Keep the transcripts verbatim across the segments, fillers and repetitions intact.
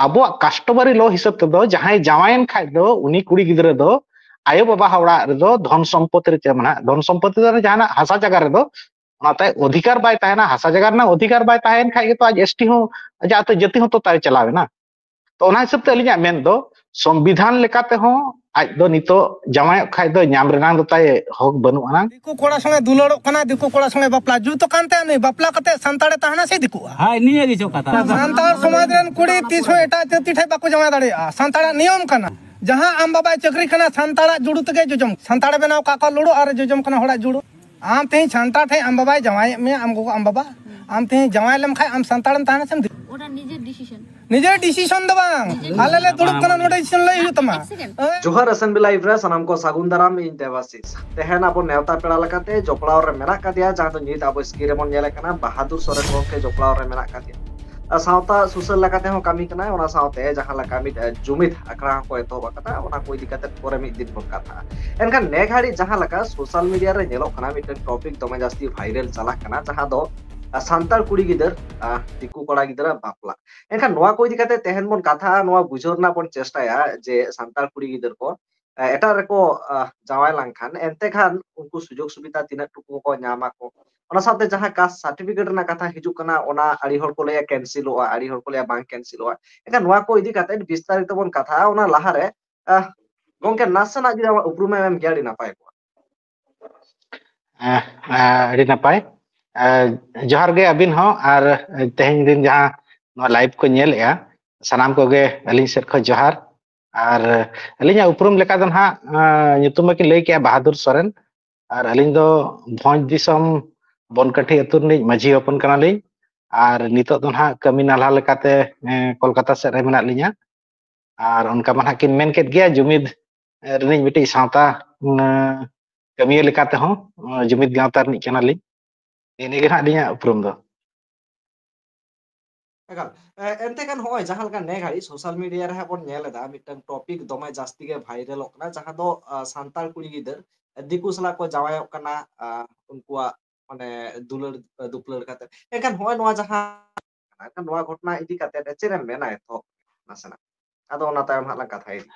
ᱟᱵᱚᱣᱟᱜ customary law ᱦᱤᱥᱟᱹᱵ ᱛᱮᱫᱚ ᱡᱟᱦᱟᱸᱭ ᱡᱟᱶᱟᱭᱮᱱ ᱠᱷᱟᱡ ᱫᱚ ᱩᱱᱤ ᱠᱩᱲᱤ ᱜᱤᱫᱽᱨᱟᱹ ᱫᱚ ᱟᱭᱳ ᱵᱟᱵᱟ ᱚᱲᱟᱜ ᱨᱮᱫᱚ ᱫᱷᱚᱱ ᱥᱚᱢᱯᱚᱛᱤ ᱨᱮ ᱪᱮᱫ ᱢᱮᱱᱟᱜ, ᱫᱷᱚᱱ ᱥᱚᱢᱯᱚᱛᱤ ᱫᱚ ᱡᱟᱦᱟᱱᱟᱜ ᱦᱟᱥᱟ ᱡᱟᱭᱜᱟ ᱨᱮᱫᱚ ᱚᱱᱟ ᱛᱟᱭ ᱚᱫᱷᱤᱠᱟᱨ ᱵᱟᱭ ᱛᱟᱦᱮᱱᱟ᱾ ᱦᱟᱥᱟ ᱡᱟᱭᱜᱟ ᱨᱮᱱᱟᱜ ᱚᱫᱷᱤᱠᱟᱨ ᱵᱟᱭ ᱛᱟᱦᱮᱱ ᱠᱷᱟᱡ ᱜᱮᱛᱚ ᱟᱡ ᱮᱥᱴᱤ ᱦᱚᱸ, ᱟᱡᱟᱜ ᱟᱛᱮ ᱡᱟᱹᱛᱤ ᱦᱚᱸᱛᱚ ᱛᱟᱭ ᱪᱟᱞᱟᱣ ᱮᱱᱟ᱾ ᱛᱚ ᱚᱱᱟ ᱦᱤᱥᱟᱹᱵ ᱛᱮ ᱟᱹᱞᱤᱧᱟᱜ ᱢᱮᱱ ᱫᱚ ᱥᱚᱝᱵᱤᱫᱷᱟᱱ ᱞᱮᱠᱟ ᱛᱮᱦᱚᱸ ᱟᱡ ᱫᱚ ᱱᱤᱛᱚᱜ ᱡᱟᱶᱟᱭᱚᱜ ᱠᱷᱟᱡ ᱫᱚ ᱧᱟᱢ ᱨᱮᱱᱟᱜ ᱫᱚ ᱛᱟᱭ ᱦᱚᱠ ᱵᱟᱹᱱᱩᱜ ᱟᱱᱟᱝ᱾ ᱫᱤᱠᱩ ᱠᱚᱲᱟ ᱥᱚᱸᱜᱮ ᱫᱩᱞᱟᱹᱲᱚᱜ ᱠᱟᱱᱟ, ᱫᱤᱠᱩ ᱠᱚᱲᱟ ᱥᱚᱸᱜᱮ ᱵᱟᱯᱞᱟ ᱡᱩᱛ ᱟᱠᱟᱱ ᱛᱮ ᱩᱱᱤ ᱵᱟᱯᱞᱟ ᱠᱟᱛᱮ ᱥᱟᱱᱛᱟᱲᱮ ᱛᱟᱦᱮᱱᱟ ᱥᱮ ᱫᱤᱠᱩᱜᱼᱟ? ᱦᱳᱭ, ᱱᱤᱭᱟᱹ ᱜᱮ ᱪᱚ ᱠᱟᱛᱷᱟ᱾ ᱥᱟᱱᱛᱟᱲ ᱥᱚᱢᱟᱡᱽ ᱨᱮᱱ ᱠᱩᱲᱤ ᱛᱤᱥ ᱦᱚᱸ ᱮᱴᱟᱜ ᱡᱟᱹᱛᱤ ᱴᱷᱮᱱ ᱵᱟᱠᱚ ᱡᱟᱶᱟᱭ ᱫᱟᱲᱮᱭᱟᱜᱼᱟ᱾ ᱥᱟᱱᱛᱟᱲᱟᱜ ᱱᱤᱭᱚᱢ ᱠᱟᱱᱟ᱾ ᱡᱟᱦᱟᱸ ᱟᱢ ᱵᱟᱵᱟᱭ ᱪᱟᱹᱠᱨᱤ ᱠᱟᱱᱟ, ᱥᱟᱱᱛᱟᱲᱟᱜ ᱡᱩᱲᱩ ᱛᱮᱜᱮ ᱡᱚᱡᱚᱢ᱾ ᱥᱟᱱᱛᱟᱲᱮ ᱵᱮᱱᱟᱣ ᱠᱟᱜ ᱠᱚᱣᱟ ᱞᱩᱲᱩ ᱟᱨ ᱡᱚᱡᱚᱢ ᱠᱟᱱᱟ ᱦᱚᱲᱟᱜ ᱡᱩᱲᱩ᱾ ᱟᱢ ᱛᱮᱦᱮᱧ ᱥᱟᱱᱛᱟᱲ ᱴᱷᱮᱱ ᱟᱢ ᱵᱟᱵᱟᱭ ᱡᱟᱶᱟᱭᱮᱫ ᱢᱮᱭᱟ, ᱟᱢ ᱜᱚᱜᱚ ᱟᱢ ᱵᱟᱵᱟ, ᱟᱢ ᱛᱮᱦᱮᱧ ᱡᱟᱶᱟᱭ ᱞᱮᱢ ᱠᱷᱟᱡ ᱟᱢ ᱥᱟᱱᱛᱟᱲᱮᱢ ᱛᱟᱦᱮᱱᱟ ᱥᱮᱢ ᱫᱤᱠᱩ? ᱚᱱᱟ ᱱᱤᱡᱮᱨ ᱰᱤᱥᱤᱥᱚᱱ᱾ ᱱᱤᱡᱮᱨ ᱰᱤᱥᱤᱥᱚᱱ ᱫᱚ ᱵᱟᱝ, ᱟᱞᱮ ᱞᱮ ᱫᱩᱲᱩᱵ ᱠᱟᱱᱟ, ᱱᱚᱰᱮ ᱰᱤᱥᱤᱥᱚᱱ ᱞᱟᱹᱭ ᱦᱩᱭᱩᱜ ᱛᱟᱢᱟ᱾ ᱮᱠ ᱥᱮᱠᱮᱱᱰ᱾ ᱦᱮᱸ? ᱡᱚᱦᱟᱨ ᱮᱥᱮᱢᱵᱞᱤ ᱞᱟᱭᱤᱵᱷ ᱨᱮ ᱥᱟᱱᱟᱢ ᱠᱚ ᱥᱟᱹᱜᱩᱱ ᱫᱟᱨᱟᱢ, ᱤᱧ ᱫᱮᱵᱟᱥᱤᱥ᱾ ᱛᱮᱦᱮᱧ ᱟᱵᱚ ᱱᱮᱣᱛᱟ ᱯᱮᱲᱟ ᱞᱮᱠᱟᱛᱮ ᱡᱚᱯᱲᱟᱣ ᱨᱮ ᱢᱮᱱᱟᱜ ᱠᱟᱫᱮᱭᱟ, ᱡᱟᱦᱟᱸ ᱫᱚ ᱱᱤᱛ ᱟᱵᱚ screen ᱨᱮᱵᱚᱱ ᱧᱮᱞᱮ ᱠᱟᱱᱟ, ᱵᱟᱦᱟᱫᱩᱨ ᱥᱚᱨᱮᱱ ᱜᱚᱢᱠᱮ ᱡᱚᱯᱲᱟᱣ ᱨᱮ ᱢᱮᱱᱟᱜ ᱠᱟᱫᱮᱭᱟ᱾ ᱟᱨ ᱥᱟᱶᱛᱟ ᱥᱩᱥᱟᱹᱨ ᱞᱮᱠᱟᱛᱮ ᱦᱚᱸ ᱠᱟᱹᱢᱤ ᱠᱟᱱᱟᱭ, ᱚᱱᱟ ᱥᱟᱶᱛᱮ ᱡᱟᱦᱟᱸ ᱞᱮᱠᱟ ᱢᱤᱫ, ᱮ, ᱡᱩᱢᱤᱫ ᱟᱠᱷᱲᱟ ᱦᱚᱸᱠᱚ ᱮᱛᱚᱦᱚᱵ ᱟᱠᱟᱫᱟ, ᱚᱱᱟ ᱠᱚ ᱤᱫᱤ ᱠᱟᱛᱮ ᱯᱚᱨᱮ ᱢᱤᱫ ᱫᱤᱱ ᱵᱚᱱ ᱠᱟᱛᱷᱟᱜᱼᱟ᱾ ᱮᱱᱠᱷᱟᱱ ᱱᱮ ᱜᱷᱟᱹᱲᱤᱡ ᱡᱟᱦᱟᱸ ᱞᱮᱠᱟ ᱥᱳᱥᱟᱞ ᱢᱤᱰᱤᱭᱟ ᱨᱮ ᱧᱮᱞᱚᱜ ᱠᱟᱱᱟ, ᱢᱤᱫᱴᱮᱱ ᱴᱚᱯᱤᱠ ᱫᱚᱢᱮ ᱡᱟᱹᱥᱛᱤ ᱵᱷᱟᱭᱨᱟᱞ ᱪᱟᱞᱟᱜ ᱠᱟᱱᱟ, ᱡᱟᱦᱟᱸ ᱫᱚ, ᱟ, ᱥᱟᱱᱛᱟᱲ ᱠᱩᱲᱤ ᱜᱤᱫᱟᱹᱨ, ᱟ, ᱫᱤᱠᱩ ᱠᱚᱲᱟ ᱜᱤᱫᱽᱨᱟᱹ ᱵᱟᱯᱞᱟ᱾ ᱮᱱᱠᱷᱟᱱ ᱱᱚᱣᱟ ᱠᱚ ᱤᱫᱤ ᱠᱟᱛᱮ ᱛᱮᱦᱮᱧ ᱵᱚᱱ ᱠᱟᱛᱷᱟᱜᱼᱟ, ᱱᱚᱣᱟ ᱵᱩᱡᱷᱟᱹᱣ ᱨᱮᱱᱟᱜ ᱵᱚᱱ ᱪᱮᱥᱴᱟᱭᱟ ᱡᱮ ᱥᱟᱱᱛᱟᱲ ᱠᱩᱲᱤ ᱜᱤᱫᱟᱹᱨ ᱠᱚ, ᱟ, ᱮᱴᱟᱜ ᱨᱮᱠᱚ, ᱟ, ᱡᱟᱶᱟᱭ ᱞᱮᱱᱠᱷᱟᱱ, ᱮᱱᱛᱮ ᱠᱷᱟᱱ ᱩᱱᱠᱩ ᱥᱩᱡᱳᱜᱽ ᱥᱩᱵᱤᱫᱷᱟ ᱛᱤᱱᱟᱹᱜ ᱴᱩᱠᱩ ᱠᱚ ᱧᱟᱢ ᱟᱠᱚ᱾ ᱚᱱᱟ ᱥᱟᱶᱛᱮ ᱡᱟᱦᱟᱸ ᱠᱟᱥᱴ ᱥᱟᱨᱴᱤᱯᱷᱤᱠᱮᱴ ᱨᱮᱱᱟᱜ ᱠᱟᱛᱷᱟ ᱦᱤᱡᱩᱜ ᱠᱟᱱᱟ, ᱚᱱᱟ ᱟᱹᱰᱤ ᱦᱚᱲ ᱠᱚ ᱞᱟᱹᱭᱟ ᱠᱮᱱᱥᱮᱞᱚᱜᱼᱟ, ᱟᱹᱰᱤ ᱦᱚᱲ ᱠᱚ ᱞᱟᱹᱭᱟ ᱵᱟᱝ ᱠᱮᱱᱥᱮᱞᱚᱜᱼᱟ᱾ ᱮᱱᱠᱷᱟᱱ ᱱᱚᱣᱟ ᱠᱚ ᱤᱫᱤ ᱠᱟᱛᱮ ᱵᱤᱥᱛᱟᱨᱤᱛᱚ ᱵᱚᱱ ᱠᱟᱛᱷᱟᱜᱼᱟ᱾ ᱚᱱᱟ ᱞᱟᱦᱟᱨᱮ, ᱟᱦ, ᱜᱚᱝᱠᱮ, ᱱᱟᱥᱮᱱᱟᱜ ᱡᱩᱫᱤ ᱟᱢᱟᱜ ᱩᱯᱨᱩᱢ ᱮᱢ ᱮᱢ ᱠᱮᱭᱟ, ᱟᱹᱰᱤ ᱱᱟᱯᱟᱭ ᱠᱚᱜᱼᱟ᱾ ᱟᱦ, ᱟᱦ, ᱟᱹᱰᱤ ᱱᱟᱯᱟᱭ᱾ ᱟᱦ, ᱡᱚᱦᱟᱨ ᱜᱮ ᱟᱹᱵᱤᱱ ᱦᱚᱸ, ᱟᱨ ᱛᱮᱦᱮᱧ ᱫᱤᱱ ᱡᱟᱦᱟᱸ ᱱᱚᱣᱟ ᱞᱟᱭᱤᱵᱷ ᱠᱚ ᱧᱮᱞᱮᱜᱼᱟ, ᱥᱟᱱᱟᱢ ᱠᱚᱜᱮ ᱟᱹᱞᱤᱧ ᱥᱮᱫ ᱠᱷᱚᱱ ᱡᱚᱦᱟᱨ᱾ ᱟᱨ ᱟᱹᱞᱤᱧᱟᱜ ᱩᱯᱨᱩᱢ ᱞᱮᱠᱟ ᱫᱚ ᱱᱟᱦᱟᱜ, ᱟᱦ, ᱧᱩᱛᱩᱢ ᱢᱟᱠᱤᱱ ᱞᱟᱹᱭ ᱠᱮᱜᱼᱟ, ᱵᱟᱦᱟᱫᱩᱨ ᱥᱚᱨᱮᱱ᱾ ᱟᱨ ᱟᱹᱞᱤᱧ ᱫᱚ ᱵᱷᱚᱸᱡᱽ ᱫᱤᱥᱚᱢ ᱵᱚᱱᱠᱟᱹᱴᱷᱤ ᱟᱹᱛᱩ ᱨᱤᱱᱤᱡ ᱢᱟᱹᱡᱷᱤ ᱦᱚᱯᱚᱱ ᱠᱟᱱᱟᱞᱤᱧ᱾ ᱟᱨ ᱱᱤᱛᱚᱜ ᱫᱚ ᱱᱟᱦᱟᱜ ᱠᱟᱹᱢᱤ ᱱᱟᱞᱦᱟ ᱞᱮᱠᱟᱛᱮ, ᱮᱸ, ᱠᱳᱞᱠᱟᱛᱟ ᱥᱮᱫ ᱨᱮ ᱢᱮᱱᱟᱜ ᱞᱤᱧᱟ᱾ ᱟᱨ ᱚᱱᱠᱟ ᱢᱟ ᱱᱟᱦᱟᱜ ᱠᱤᱱ ᱢᱮᱱ ᱠᱮᱫ ᱜᱮᱭᱟ, ᱡᱩᱢᱤᱫ, ᱮ, ᱨᱤᱱᱤᱡ ᱢᱤᱫᱴᱤᱡ ᱥᱟᱶᱛᱟ, ᱮᱸ, ᱠᱟᱹᱢᱤᱭᱟᱹ ᱞᱮᱠᱟ ᱛᱮᱦᱚᱸ, ᱮᱸ, ᱡᱩᱢᱤᱫ ᱜᱟᱶᱛᱟ ᱨᱤᱱᱤᱡ ᱠᱟᱱᱟᱞᱤᱧ᱾ ᱱᱤᱭᱟᱹ, ᱱᱤᱭᱟᱹ ᱜᱮ ᱱᱟᱦᱟᱜ ᱟᱹᱞᱤᱧᱟᱜ ᱩᱯᱨᱩᱢ ᱫᱚ᱾ ᱮᱠᱟᱞ᱾ ᱮ, ᱮᱱᱛᱮ ᱠᱷᱟᱱ ᱱᱚᱜᱼᱚᱭ ᱡᱟᱦᱟᱸ ᱞᱮᱠᱟ ᱱᱮ ᱜᱷᱟᱹᱲᱤᱡ ᱥᱳᱥᱟᱞ ᱢᱤᱰᱤᱭᱟ ᱨᱮ ᱦᱟᱸᱜ ᱵᱚᱱ ᱧᱮᱞ ᱮᱫᱟ, ᱢᱤᱫᱴᱟᱝ ᱴᱚᱯᱤᱠ ᱫᱚᱢᱮ ᱡᱟᱹᱥᱛᱤ ᱜᱮ ᱵᱷᱟᱭᱨᱟᱞᱚᱜ ᱠᱟᱱᱟ, ᱡᱟᱦᱟᱸ ᱫᱚ, ᱟ, ᱥᱟᱱᱛᱟᱲ ᱠᱩᱲᱤ ᱜᱤᱫᱟᱹᱨ ᱫᱤᱠᱩ ᱥᱟᱞᱟᱜ ᱠᱚ ᱡᱟᱶᱟᱭᱚᱜ ᱠᱟᱱᱟ, ᱟ, ᱩᱱᱠᱩᱣᱟᱜ ᱢᱟᱱᱮ ᱫᱩᱞᱟᱹᱲ, ᱟ, ᱫᱩᱯᱞᱟᱹᱲ ᱠᱟᱛᱮ᱾ ᱮᱱᱠᱷᱟᱱ ᱱᱚᱜᱼᱚᱭ ᱱᱚᱣᱟ ᱡᱟᱦᱟᱸ, ᱮᱱᱠᱷᱟᱱ ᱱᱚᱣᱟ ᱜᱷᱚᱴᱚᱱᱟ ᱤᱫᱤ ᱠᱟᱛᱮ ᱪᱮᱫ ᱮᱢ ᱢᱮᱱᱟ ᱮᱛᱚᱦᱚᱵ? ᱱᱟᱥᱮᱱᱟᱜ, ᱟᱫᱚ ᱚᱱᱟ ᱛᱟᱭᱚᱢ ᱦᱟᱸᱜ ᱞᱟᱝ ᱠᱟᱛᱷᱟ ᱤᱫᱤ᱾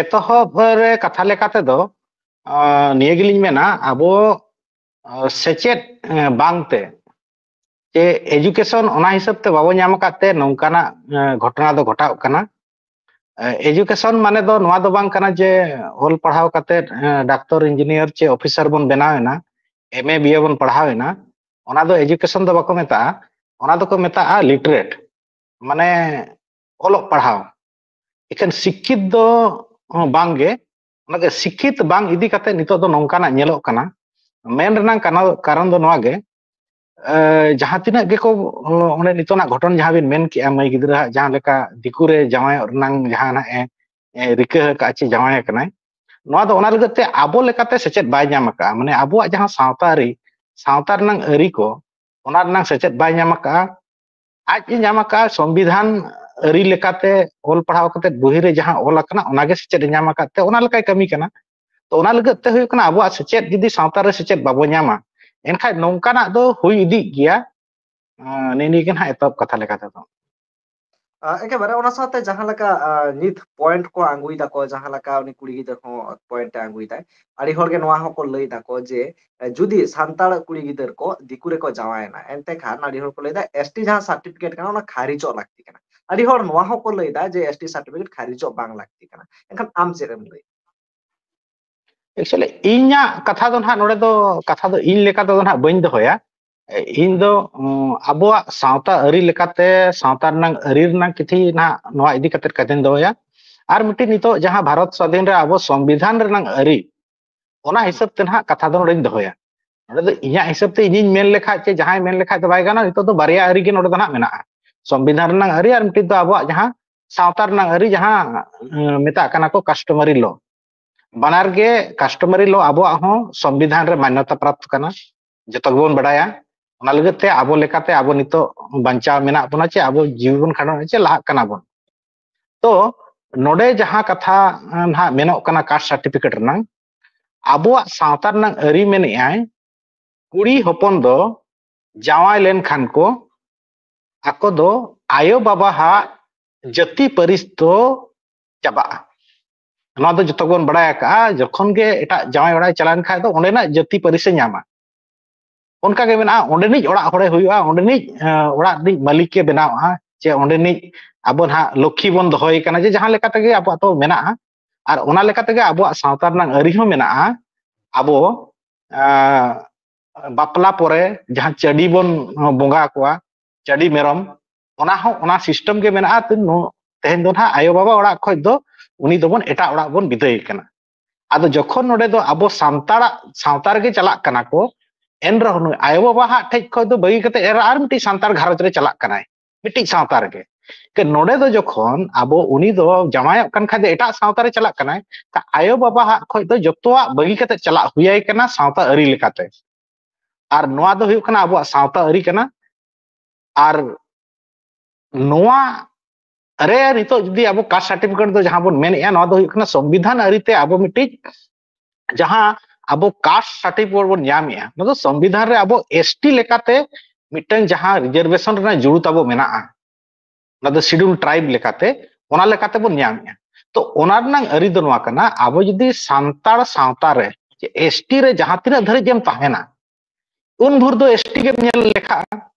ᱮᱛᱚᱦᱚᱵ ᱨᱮ ᱠᱟᱛᱷᱟ ᱞᱮᱠᱟ ᱛᱮᱫᱚ ᱱᱤᱭᱟᱹ ᱜᱮᱞᱤᱧ ᱢᱮᱱᱟ, ᱟᱵᱚ ᱥᱮᱪᱮᱫ ᱵᱟᱝᱛᱮ ᱪᱮ ᱮᱡᱩᱠᱮᱥᱚᱱ ᱚᱱᱟ ᱦᱤᱥᱟᱹᱵ ᱛᱮ ᱵᱟᱵᱚ ᱧᱟᱢ ᱟᱠᱟᱫ ᱛᱮ ᱱᱚᱝᱠᱟᱱᱟᱜ ᱜᱷᱚᱴᱚᱱᱟ ᱫᱚ ᱜᱷᱚᱴᱟᱣᱜ ᱠᱟᱱᱟ᱾ ᱮᱡᱩᱠᱮᱥᱚᱱ ᱢᱟᱱᱮ ᱫᱚ ᱱᱚᱣᱟ ᱫᱚ ᱵᱟᱝ ᱠᱟᱱᱟ ᱡᱮ ᱚᱞ ᱯᱟᱲᱦᱟᱣ ᱠᱟᱛᱮ ᱰᱟᱠᱛᱚᱨ, ᱤᱧᱡᱤᱱᱤᱭᱟᱨ ᱪᱮ ᱚᱯᱷᱤᱥᱟᱨ ᱵᱚᱱ ᱵᱮᱱᱟᱣ ᱮᱱᱟ, ᱮᱢ ᱮ ᱵᱤ ᱮ ᱵᱚᱱ ᱯᱟᱲᱦᱟᱣ ᱮᱱᱟ, ᱚᱱᱟ ᱫᱚ ᱮᱡᱩᱠᱮᱥᱚᱱ ᱫᱚ ᱵᱟᱠᱚ ᱢᱮᱛᱟᱜᱼᱟ, ᱚᱱᱟ ᱫᱚᱠᱚ ᱢᱮᱛᱟᱜᱼᱟ ᱞᱤᱴᱟᱨᱮᱴ, ᱢᱟᱱᱮ ᱚᱞᱚᱜ ᱯᱟᱲᱦᱟᱣ᱾ ᱮᱠᱷᱮᱱ ᱥᱤᱠᱠᱷᱤᱛ ᱫᱚ ᱵᱟᱝᱜᱮ᱾ ᱚᱱᱟᱜᱮ ᱥᱤᱠᱠᱷᱤᱛ ᱵᱟᱝ ᱤᱫᱤ ᱠᱟᱛᱮ ᱱᱤᱛᱚᱜ ᱫᱚ ᱱᱚᱝᱠᱟᱱᱟᱜ ᱧᱮᱞᱚᱜ ᱠᱟᱱᱟ᱾ ᱢᱮᱱ ᱨᱮᱱᱟᱜ ᱠᱟᱱᱟ-, ᱠᱟᱨᱚᱱ ᱫᱚ ᱱᱚᱣᱟ ᱜᱮ, ᱡᱟᱦᱟᱸ ᱛᱤᱱᱟᱹᱜ ᱜᱮᱠᱚ ᱚᱸᱰᱮ ᱱᱤᱛᱚᱜ ᱜᱷᱚᱴᱚᱱ ᱡᱟᱦᱟᱸ ᱵᱤᱱ ᱢᱮᱱ ᱠᱮᱜᱼᱟ, ᱢᱟᱹᱭ ᱜᱤᱫᱽᱨᱟᱹ ᱦᱟᱜ ᱡᱟᱦᱟᱸ ᱞᱮᱠᱟ ᱫᱤᱠᱩ ᱨᱮ ᱡᱟᱶᱟᱭᱚᱜ ᱨᱮᱱᱟᱜ ᱡᱟᱦᱟᱸ ᱱᱟᱜ ᱮ ᱨᱤᱠᱟᱹ ᱟᱠᱟᱫ ᱪᱮ ᱡᱟᱶᱟᱭ ᱟᱠᱟᱱᱟᱭ, ᱱᱚᱣᱟ ᱫᱚ ᱚᱱᱟ ᱞᱟᱹᱜᱤᱫ ᱛᱮ ᱟᱵᱚ ᱞᱮᱠᱟᱛᱮ ᱥᱮᱪᱮᱫ ᱵᱟᱭ ᱧᱟᱢ ᱟᱠᱟᱫᱼᱟ᱾ ᱢᱟᱱᱮ ᱟᱵᱚᱣᱟᱜ ᱡᱟᱦᱟᱸ ᱥᱟᱶᱛᱟ ᱟᱹᱨᱤ, ᱥᱟᱶᱛᱟ ᱨᱮᱱᱟᱜ ᱟᱹᱨᱤ ᱠᱚ, ᱚᱱᱟ ᱨᱮᱱᱟᱜ ᱥᱮᱪᱮᱫ ᱵᱟᱭ ᱧᱟᱢ ᱟᱠᱟᱫᱼᱟ᱾ ᱟᱡ ᱮ ᱧᱟᱢ ᱟᱠᱟᱫᱼᱟ ᱥᱚᱝᱵᱤᱫᱷᱟᱱ ᱟᱹᱨᱤ ᱞᱮᱠᱟᱛᱮ ᱚᱞ ᱯᱟᱲᱦᱟᱣ ᱠᱟᱛᱮ ᱵᱚᱦᱤ ᱨᱮ ᱡᱟᱦᱟᱸ ᱚᱞ ᱟᱠᱟᱱᱟ, ᱚᱱᱟᱜᱮ ᱥᱮᱪᱮᱫ ᱮ ᱧᱟᱢ ᱟᱠᱟᱫ ᱛᱮ ᱚᱱᱟ ᱞᱮᱠᱟᱭ ᱠᱟᱹᱢᱤ ᱠᱟᱱᱟ᱾ ᱛᱚ ᱚᱱᱟ ᱞᱟᱹᱜᱤᱫ ᱛᱮ ᱦᱩᱭᱩᱜ ᱠᱟᱱᱟ, ᱟᱵᱚᱣᱟᱜ ᱥᱮᱪᱮᱫ ᱡᱩᱫᱤ ᱥᱟᱶᱛᱟ ᱨᱮ ᱥᱮᱪᱮᱫ ᱵᱟᱵᱚ ᱧᱟᱢᱟ, ᱮᱱᱠᱷᱟᱱ ᱱᱚᱝᱠᱟᱱᱟᱜ ᱫᱚ ᱦᱩᱭ ᱤᱫᱤᱜ ᱜᱮᱭᱟ᱾ ᱱᱤᱭᱟᱹ ᱜᱮ ᱱᱟᱦᱟᱜ ᱮᱛᱚᱦᱚᱵ ᱠᱟᱛᱷᱟ ᱞᱮᱠᱟ ᱛᱮᱫᱚ᱾ ᱮᱠᱮᱵᱟᱨᱮ ᱚᱱᱟ ᱥᱟᱶᱛᱮ ᱡᱟᱦᱟᱸ ᱞᱮᱠᱟ ᱱᱤᱛ ᱯᱚᱭᱮᱱᱴ ᱠᱚ ᱟᱸᱜᱩᱭ ᱫᱟᱠᱚ, ᱡᱟᱦᱟᱸ ᱞᱮᱠᱟ ᱩᱱᱤ ᱠᱩᱲᱤ ᱜᱤᱫᱟᱹᱨ ᱦᱚᱸ ᱯᱚᱭᱮᱱᱴ ᱮ ᱟᱸᱜᱩᱭ ᱫᱟᱭ, ᱟᱹᱰᱤ ᱦᱚᱲ ᱜᱮ ᱱᱚᱣᱟ ᱦᱚᱸᱠᱚ ᱞᱟᱹᱭ ᱫᱟᱠᱚ ᱡᱮ ᱡᱩᱫᱤ ᱥᱟᱱᱛᱟᱲ ᱠᱩᱲᱤ ᱜᱤᱫᱟᱹᱨ ᱠᱚ ᱫᱤᱠᱩ ᱨᱮᱠᱚ ᱡᱟᱶᱟᱭᱮᱱᱟ, ᱮᱱᱛᱮ ᱠᱷᱟᱱ ᱟᱹᱰᱤ ᱦᱚᱲ ᱠᱚ ᱞᱟᱹᱭ ᱫᱟ ᱮᱥ ᱴᱤ ᱡᱟᱦᱟᱸ ᱥᱟᱨᱴᱤᱯᱷᱤᱠᱮᱴ ᱠᱟᱱᱟ, ᱚᱱᱟ ᱠᱷᱟᱨᱤᱡᱚᱜ ᱞᱟᱹᱠᱛᱤ ᱠᱟᱱᱟ᱾ ᱟᱹᱰᱤ ᱦᱚᱲ ᱱᱚᱣᱟ ᱦᱚᱸᱠᱚ ᱞᱟᱹᱭ ᱫᱟ ᱡᱮ ᱮᱥ ᱴᱤ ᱥᱟᱨᱴᱤᱯᱷᱤᱠᱮᱴ ᱠᱷᱟᱨᱤᱡᱚᱜ ᱵᱟᱝ ᱞᱟᱹᱠᱛᱤ ᱠᱟᱱᱟ᱾ ᱮᱱᱠᱷᱟᱱ ᱟᱢ ᱪᱮᱫ ᱮᱢ ᱞᱟᱹᱭᱟ? ᱮᱠᱪᱩᱭᱮᱞᱤ ᱤᱧᱟᱹᱜ ᱠᱟᱛᱷᱟ ᱫᱚ ᱱᱟᱦᱟᱜ ᱱᱚᱰᱮ ᱫᱚ, ᱠᱟᱛᱷᱟ ᱫᱚ ᱤᱧ ᱞᱮᱠᱟ ᱛᱮᱫᱚ ᱱᱟᱦᱟᱜ ᱵᱟᱹᱧ ᱫᱚᱦᱚᱭᱟ᱾ ᱤᱧ ᱫᱚ ᱟᱵᱚᱣᱟᱜ ᱥᱟᱶᱛᱟ ᱟᱹᱨᱤ ᱞᱮᱠᱟᱛᱮ, ᱥᱟᱶᱛᱟ ᱨᱮᱱᱟᱜ ᱟᱹᱨᱤ ᱨᱮᱱᱟᱜ ᱠᱤᱛᱷᱤ ᱱᱟᱦᱟᱜ ᱱᱚᱣᱟ ᱤᱫᱤ ᱠᱟᱛᱮ ᱠᱟᱛᱷᱟᱧ ᱫᱚᱦᱚᱭᱟ᱾ ᱟᱨ ᱢᱤᱫᱴᱤᱡ, ᱱᱤᱛᱚᱜ ᱡᱟᱦᱟᱸ ᱵᱷᱟᱨᱚᱛ ᱥᱟᱫᱷᱤᱱ ᱨᱮ ᱟᱵᱚ ᱥᱚᱝᱵᱤᱫᱷᱟᱱ ᱨᱮᱱᱟᱜ ᱟᱹᱨᱤ, ᱚᱱᱟ ᱦᱤᱥᱟᱹᱵ ᱛᱮ ᱱᱟᱦᱟᱜ ᱠᱟᱛᱷᱟ ᱫᱚ ᱱᱚᱰᱮᱧ ᱫᱚᱦᱚᱭᱟ᱾ ᱱᱚᱰᱮ ᱫᱚ ᱤᱧᱟᱹᱜ ᱦᱤᱥᱟᱹᱵ ᱛᱮ ᱤᱧᱤᱧ ᱢᱮᱱ ᱞᱮᱠᱷᱟᱡ ᱪᱮ ᱡᱟᱦᱟᱸᱭ ᱢᱮᱱ ᱞᱮᱠᱷᱟᱡ ᱫᱚ ᱵᱟᱭ ᱜᱟᱱᱚᱜᱼᱟ᱾ ᱱᱤᱛᱚᱜ ᱫᱚ ᱵᱟᱨᱭᱟ ᱟᱹᱨᱤ ᱜᱮ ᱱᱚᱰᱮ ᱫᱚ ᱱᱟᱦᱟᱜ ᱢᱮᱱᱟᱜᱼᱟ, ᱥᱚᱝᱵᱤᱫᱷᱟᱱ ᱨᱮᱱᱟᱜ ᱟᱹᱨᱤ ᱟᱨ ᱢᱤᱫᱴᱤᱡ ᱫᱚ ᱟᱵᱚᱣᱟᱜ ᱡᱟᱦᱟᱸ ᱥᱟᱶᱛᱟ ᱨᱮᱱᱟᱜ ᱟᱹᱨᱤ, ᱡᱟᱦᱟᱸ ᱢᱮᱛᱟᱜ ᱠᱟᱱᱟ ᱠᱚ customary law᱾ ᱵᱟᱱᱟᱨ ᱜᱮ customary law ᱟᱵᱚᱣᱟᱜ ᱦᱚᱸ ᱥᱚᱝᱵᱤᱫᱷᱟᱱ ᱨᱮ ᱢᱟᱱᱱᱚᱛᱟ ᱯᱨᱟᱯᱛ ᱠᱟᱱᱟ, ᱡᱚᱛᱚ ᱜᱮᱵᱚᱱ ᱵᱟᱰᱟᱭᱟ᱾ ᱚᱱᱟ ᱞᱟᱹᱜᱤᱫ ᱛᱮ ᱟᱵᱚ ᱞᱮᱠᱟᱛᱮ ᱟᱵᱚ ᱱᱤᱛᱚᱜ ᱵᱟᱧᱪᱟᱣ ᱢᱮᱱᱟᱜ ᱵᱚᱱᱟ ᱪᱮ ᱟᱵᱚ ᱡᱤᱣᱤ ᱵᱚᱱ ᱠᱷᱟᱸᱰᱟᱣ ᱪᱮ ᱞᱟᱦᱟᱜ ᱠᱟᱱᱟ ᱵᱚᱱ᱾ ᱛᱚ ᱱᱚᱰᱮ ᱡᱟᱦᱟᱸ ᱠᱟᱛᱷᱟ ᱱᱟᱦᱟᱜ ᱢᱮᱱᱚᱜ ᱠᱟᱱᱟ ᱠᱟᱥᱴ ᱥᱟᱨᱴᱤᱯᱷᱤᱠᱮᱴ ᱨᱮᱱᱟᱝ, ᱟᱵᱚᱣᱟᱜ ᱥᱟᱶᱛᱟ ᱨᱮᱱᱟᱝ ᱟᱹᱨᱤ ᱢᱮᱱᱮᱜᱼᱟᱭ, ᱠᱩᱲᱤ ᱦᱚᱯᱚᱱ ᱫᱚ ᱡᱟᱶᱟᱭ ᱞᱮᱱᱠᱷᱟᱱ ᱠᱚ ᱟᱠᱚ ᱫᱚ ᱟᱭᱳ ᱵᱟᱵᱟ ᱦᱟᱜ ᱡᱟᱹᱛᱤ ᱯᱟᱹᱨᱤᱥ ᱫᱚ ᱪᱟᱵᱟᱜᱼᱟ᱾ ᱱᱚᱣᱟ ᱫᱚ ᱡᱚᱛᱚ ᱜᱮᱵᱚᱱ ᱵᱟᱲᱟᱭ ᱟᱠᱟᱫᱼᱟ, ᱡᱚᱠᱷᱚᱱ ᱜᱮ ᱮᱴᱟᱜ ᱡᱟᱶᱟᱭ ᱚᱲᱟᱜ ᱮ ᱪᱟᱞᱟᱣ ᱞᱮᱱᱠᱷᱟᱱ ᱫᱚ ᱚᱸᱰᱮᱱᱟᱜ ᱡᱟᱹᱛᱤ ᱯᱟᱹᱨᱤᱥ ᱮ ᱧᱟᱢᱟ᱾ ᱚᱱᱠᱟ ᱜᱮ ᱢᱮᱱᱟᱜᱼᱟ, ᱚᱸᱰᱮᱱᱤᱡ ᱚᱲᱟᱜ ᱦᱚᱲᱮ ᱦᱩᱭᱩᱜᱼᱟ, ᱚᱸᱰᱮᱱᱤᱡ ᱚᱲᱟᱜ ᱨᱤᱱᱤᱡ ᱢᱟᱹᱞᱤᱠ ᱮ ᱵᱮᱱᱟᱣᱜᱼᱟ, ᱪᱮ ᱚᱸᱰᱮᱱᱤᱡ ᱟᱵᱚ ᱱᱟᱦᱟᱜ ᱞᱚᱠᱠᱷᱤ ᱵᱚᱱ ᱫᱚᱦᱚᱭᱮ ᱠᱟᱱᱟ, ᱡᱮ ᱡᱟᱦᱟᱸ ᱞᱮᱠᱟ ᱛᱮᱜᱮ ᱟᱵᱚᱣᱟᱜ ᱫᱚ ᱢᱮᱱᱟᱜᱼᱟ᱾ ᱟᱨ ᱚᱱᱟ ᱞᱮᱠᱟ ᱛᱮᱜᱮ ᱟᱵᱚᱣᱟᱜ ᱥᱟᱶᱛᱟ ᱨᱮᱱᱟᱜ ᱟᱹᱨᱤ ᱦᱚᱸ ᱢᱮᱱᱟᱜᱼᱟ᱾ ᱟᱵᱚ ᱵᱟᱯᱞᱟ ᱯᱚᱨᱮ ᱡᱟᱦᱟᱸ ᱪᱟᱹᱰᱤ ᱵᱚᱱ ᱵᱚᱸᱜᱟ ᱟᱠᱚᱣᱟ, ᱪᱟᱹᱰᱤ ᱢᱮᱨᱚᱢ, ᱚᱱᱟ ᱦᱚᱸ ᱚᱱᱟ ᱥᱤᱥᱴᱮᱢ ᱜᱮ ᱢᱮᱱᱟᱜᱼᱟ᱾ ᱛᱮᱦᱮᱧ ᱫᱚ ᱱᱟᱦᱟᱜ ᱟᱭᱳᱼᱵᱟᱵᱟ ᱚᱲᱟᱜ ᱠᱷᱚᱱ ᱫᱚ ᱩᱱᱤ ᱫᱚᱵᱚᱱ ᱮᱴᱟᱜ ᱚᱲᱟᱜ ᱵᱚᱱ ᱵᱤᱫᱟᱹᱭᱮ ᱠᱟᱱᱟ᱾ ᱟᱫᱚ ᱡᱚᱠᱷᱚᱱ ᱱᱚᱰᱮ ᱫᱚ ᱟᱵᱚ ᱥᱟᱱᱛᱟᱲᱟᱜ ᱥᱟᱶᱛᱟ ᱨᱮᱜᱮ ᱪᱟᱞᱟᱜ ᱠᱟᱱᱟ ᱠᱚ, ᱮᱱ ᱨᱮᱦᱚᱸ ᱱᱩᱭ ᱟᱭᱳᱼᱵᱟᱵᱟ ᱦᱟᱜ ᱴᱷᱮᱡ ᱠᱷᱚᱱ ᱫᱚ ᱵᱟᱹᱜᱤ ᱠᱟᱛᱮ ᱟᱨ ᱢᱤᱫᱴᱤᱡ ᱥᱟᱱᱛᱟᱲ ᱜᱷᱟᱨᱚᱸᱡᱽ ᱨᱮ ᱪᱟᱞᱟᱜ ᱠᱟᱱᱟᱭ, ᱢᱤᱫᱴᱤᱡ ᱥᱟᱶᱛᱟ ᱨᱮᱜᱮ᱾ ᱱᱚᱰᱮ ᱫᱚ ᱡᱚᱠᱷᱚᱱ ᱟᱵᱚ, ᱩᱱᱤ ᱫᱚ ᱡᱟᱶᱟᱭᱚᱜ ᱠᱟᱱ ᱠᱷᱟᱡ ᱫᱚ ᱮᱴᱟᱜ ᱥᱟᱶᱛᱟ ᱨᱮ ᱪᱟᱞᱟᱜ ᱠᱟᱱᱟᱭ, ᱟᱭᱳᱼᱵᱟᱵᱟ ᱦᱟᱜ ᱠᱷᱚᱱ ᱫᱚ ᱡᱚᱛᱚᱣᱟᱜ ᱵᱟᱹᱜᱤ ᱠᱟᱛᱮ ᱪᱟᱞᱟᱜ ᱦᱩᱭᱟᱭ ᱠᱟᱱᱟ ᱥᱟᱶᱛᱟ ᱟᱹᱨᱤ ᱞᱮᱠᱟᱛᱮ᱾ ᱟᱨ ᱱᱚᱣᱟ ᱫᱚ ᱦᱩᱭᱩᱜ ᱠᱟᱱᱟ ᱟᱵᱚᱣᱟᱜ ᱥᱟᱶᱛᱟ ᱟᱹᱨᱤ ᱠᱟᱱᱟ᱾ ᱟᱨ ᱱᱚᱣᱟ ᱨᱮ ᱱᱤᱛᱚᱜ ᱡᱩᱫᱤ ᱟᱵᱚ ᱠᱟᱥᱴ ᱥᱟᱨᱴᱤᱯᱷᱤᱠᱮᱴ ᱫᱚ ᱡᱟᱦᱟᱸ ᱵᱚᱱ ᱢᱮᱱᱮᱫᱼᱟ, ᱱᱚᱣᱟ ᱫᱚ ᱦᱩᱭᱩᱜ ᱠᱟᱱᱟ ᱥᱚᱝᱵᱤᱫᱷᱟᱱ ᱟᱹᱨᱤᱛᱮ ᱟᱵᱚ ᱢᱤᱫᱴᱤᱡ ᱡᱟᱦᱟᱸ ᱟᱵᱚ ᱠᱟᱥᱴ ᱥᱟᱨᱴᱤᱯᱷᱤᱠᱮᱴ ᱵᱚᱱ ᱧᱟᱢᱮᱫᱼᱟ, ᱱᱚᱣᱟ ᱫᱚ ᱥᱚᱝᱵᱤᱫᱷᱟᱱ ᱨᱮ ᱟᱵᱚ ᱮᱥᱴᱤ ᱞᱮᱠᱟᱛᱮ ᱢᱤᱫᱴᱟᱝ ᱡᱟᱦᱟᱸ ᱨᱤᱡᱟᱨᱵᱷᱮᱥᱚᱱ ᱨᱮᱱᱟᱜ ᱡᱩᱲᱩ ᱛᱟᱵᱚ ᱢᱮᱱᱟᱜᱼᱟ, ᱚᱱᱟ ᱫᱚ ᱥᱤᱰᱩᱞ ᱴᱨᱟᱭᱤᱵ ᱞᱮᱠᱟᱛᱮ, ᱚᱱᱟ ᱞᱮᱠᱟᱛᱮ ᱵᱚᱱ ᱧᱟᱢᱮᱫᱼᱟ᱾ ᱛᱚ ᱚᱱᱟ ᱨᱮᱱᱟᱜ ᱟᱹᱨᱤ ᱫᱚ ᱱᱚᱣᱟ ᱠᱟᱱᱟ, ᱟᱵᱚ ᱡᱩᱫᱤ ᱥᱟᱱᱛᱟᱲ ᱥᱟᱶᱛᱟ ᱨᱮ ᱮᱥᱴᱤ ᱨᱮ ᱡᱟᱦᱟᱸ ᱛᱤᱱᱟᱹᱜ ᱫᱷᱟᱹᱨᱤᱡ ᱮᱢ ᱛᱟᱦᱮᱱᱟ, ᱩᱱ ᱵᱷᱳᱨ ᱫᱚ ᱮᱥᱴᱤ ᱜᱮᱢ ᱧᱮᱞ ᱞᱮᱠᱷᱟᱜᱼᱟ᱾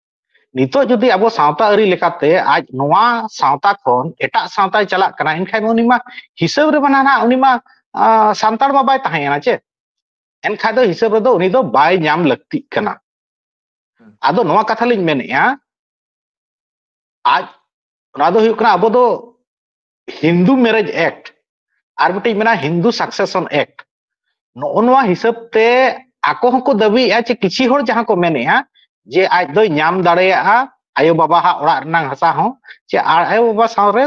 ᱱᱤᱛᱚᱜ ᱡᱩᱫᱤ ᱟᱵᱚ ᱥᱟᱶᱛᱟ ᱟᱹᱨᱤ ᱞᱮᱠᱟᱛᱮ ᱟᱡ ᱱᱚᱣᱟ ᱥᱟᱶᱛᱟ ᱠᱷᱚᱱ ᱮᱴᱟᱜ ᱥᱟᱶᱛᱟᱭ ᱪᱟᱞᱟᱜ ᱠᱟᱱᱟ, ᱮᱱᱠᱷᱟᱱ ᱩᱱᱤ ᱢᱟ ᱦᱤᱥᱟᱹᱵ ᱨᱮᱢᱟ ᱱᱟᱦᱟᱜ ᱩᱱᱤ ᱢᱟ, ᱟ, ᱥᱟᱱᱛᱟᱲ ᱢᱟ ᱵᱟᱭ ᱛᱟᱦᱮᱸᱭᱮᱱᱟ ᱪᱮ? ᱮᱱᱠᱷᱟᱱ ᱫᱚ ᱦᱤᱥᱟᱹᱵ ᱨᱮᱫᱚ ᱩᱱᱤ ᱫᱚ ᱵᱟᱭ ᱧᱟᱢ ᱞᱟᱹᱠᱛᱤᱜ ᱠᱟᱱᱟ᱾ ᱟᱫᱚ ᱱᱚᱣᱟ ᱠᱟᱛᱷᱟ ᱞᱤᱧ ᱢᱮᱱᱮᱫᱼᱟ, ᱟᱡ, ᱚᱱᱟ ᱫᱚ ᱦᱩᱭᱩᱜ ᱠᱟᱱᱟ ᱟᱵᱚ ᱫᱚ ᱦᱤᱱᱫᱩ ᱢᱮᱨᱮᱡᱽ ᱮᱠᱴ ᱟᱨ ᱢᱤᱫᱴᱤᱡ ᱢᱮᱱᱟᱜᱼᱟ ᱦᱤᱱᱫᱩ ᱥᱟᱠᱥᱮᱥᱚᱱ ᱮᱠᱴ᱾ ᱱᱚᱜᱼᱚ ᱱᱚᱣᱟ ᱦᱤᱥᱟᱹᱵ ᱛᱮ ᱟᱠᱚ ᱦᱚᱸᱠᱚ ᱫᱟᱹᱵᱤᱭᱮᱫᱼᱟ ᱡᱮ ᱠᱤᱪᱷᱤ ᱦᱚᱲ ᱡᱟᱦᱟᱸ ᱠᱚ ᱢᱮᱱᱮᱫᱼᱟ ᱡᱮ ᱟᱡ ᱫᱚᱭ ᱧᱟᱢ ᱫᱟᱲᱮᱭᱟᱜᱼᱟ ᱟᱭᱳᱼᱵᱟᱵᱟ ᱦᱟᱜ ᱚᱲᱟᱜ ᱨᱮᱱᱟᱜ ᱦᱟᱥᱟ ᱦᱚᱸ, ᱪᱮ ᱟᱨ ᱟᱭᱳᱼᱵᱟᱵᱟ ᱥᱟᱶ ᱨᱮ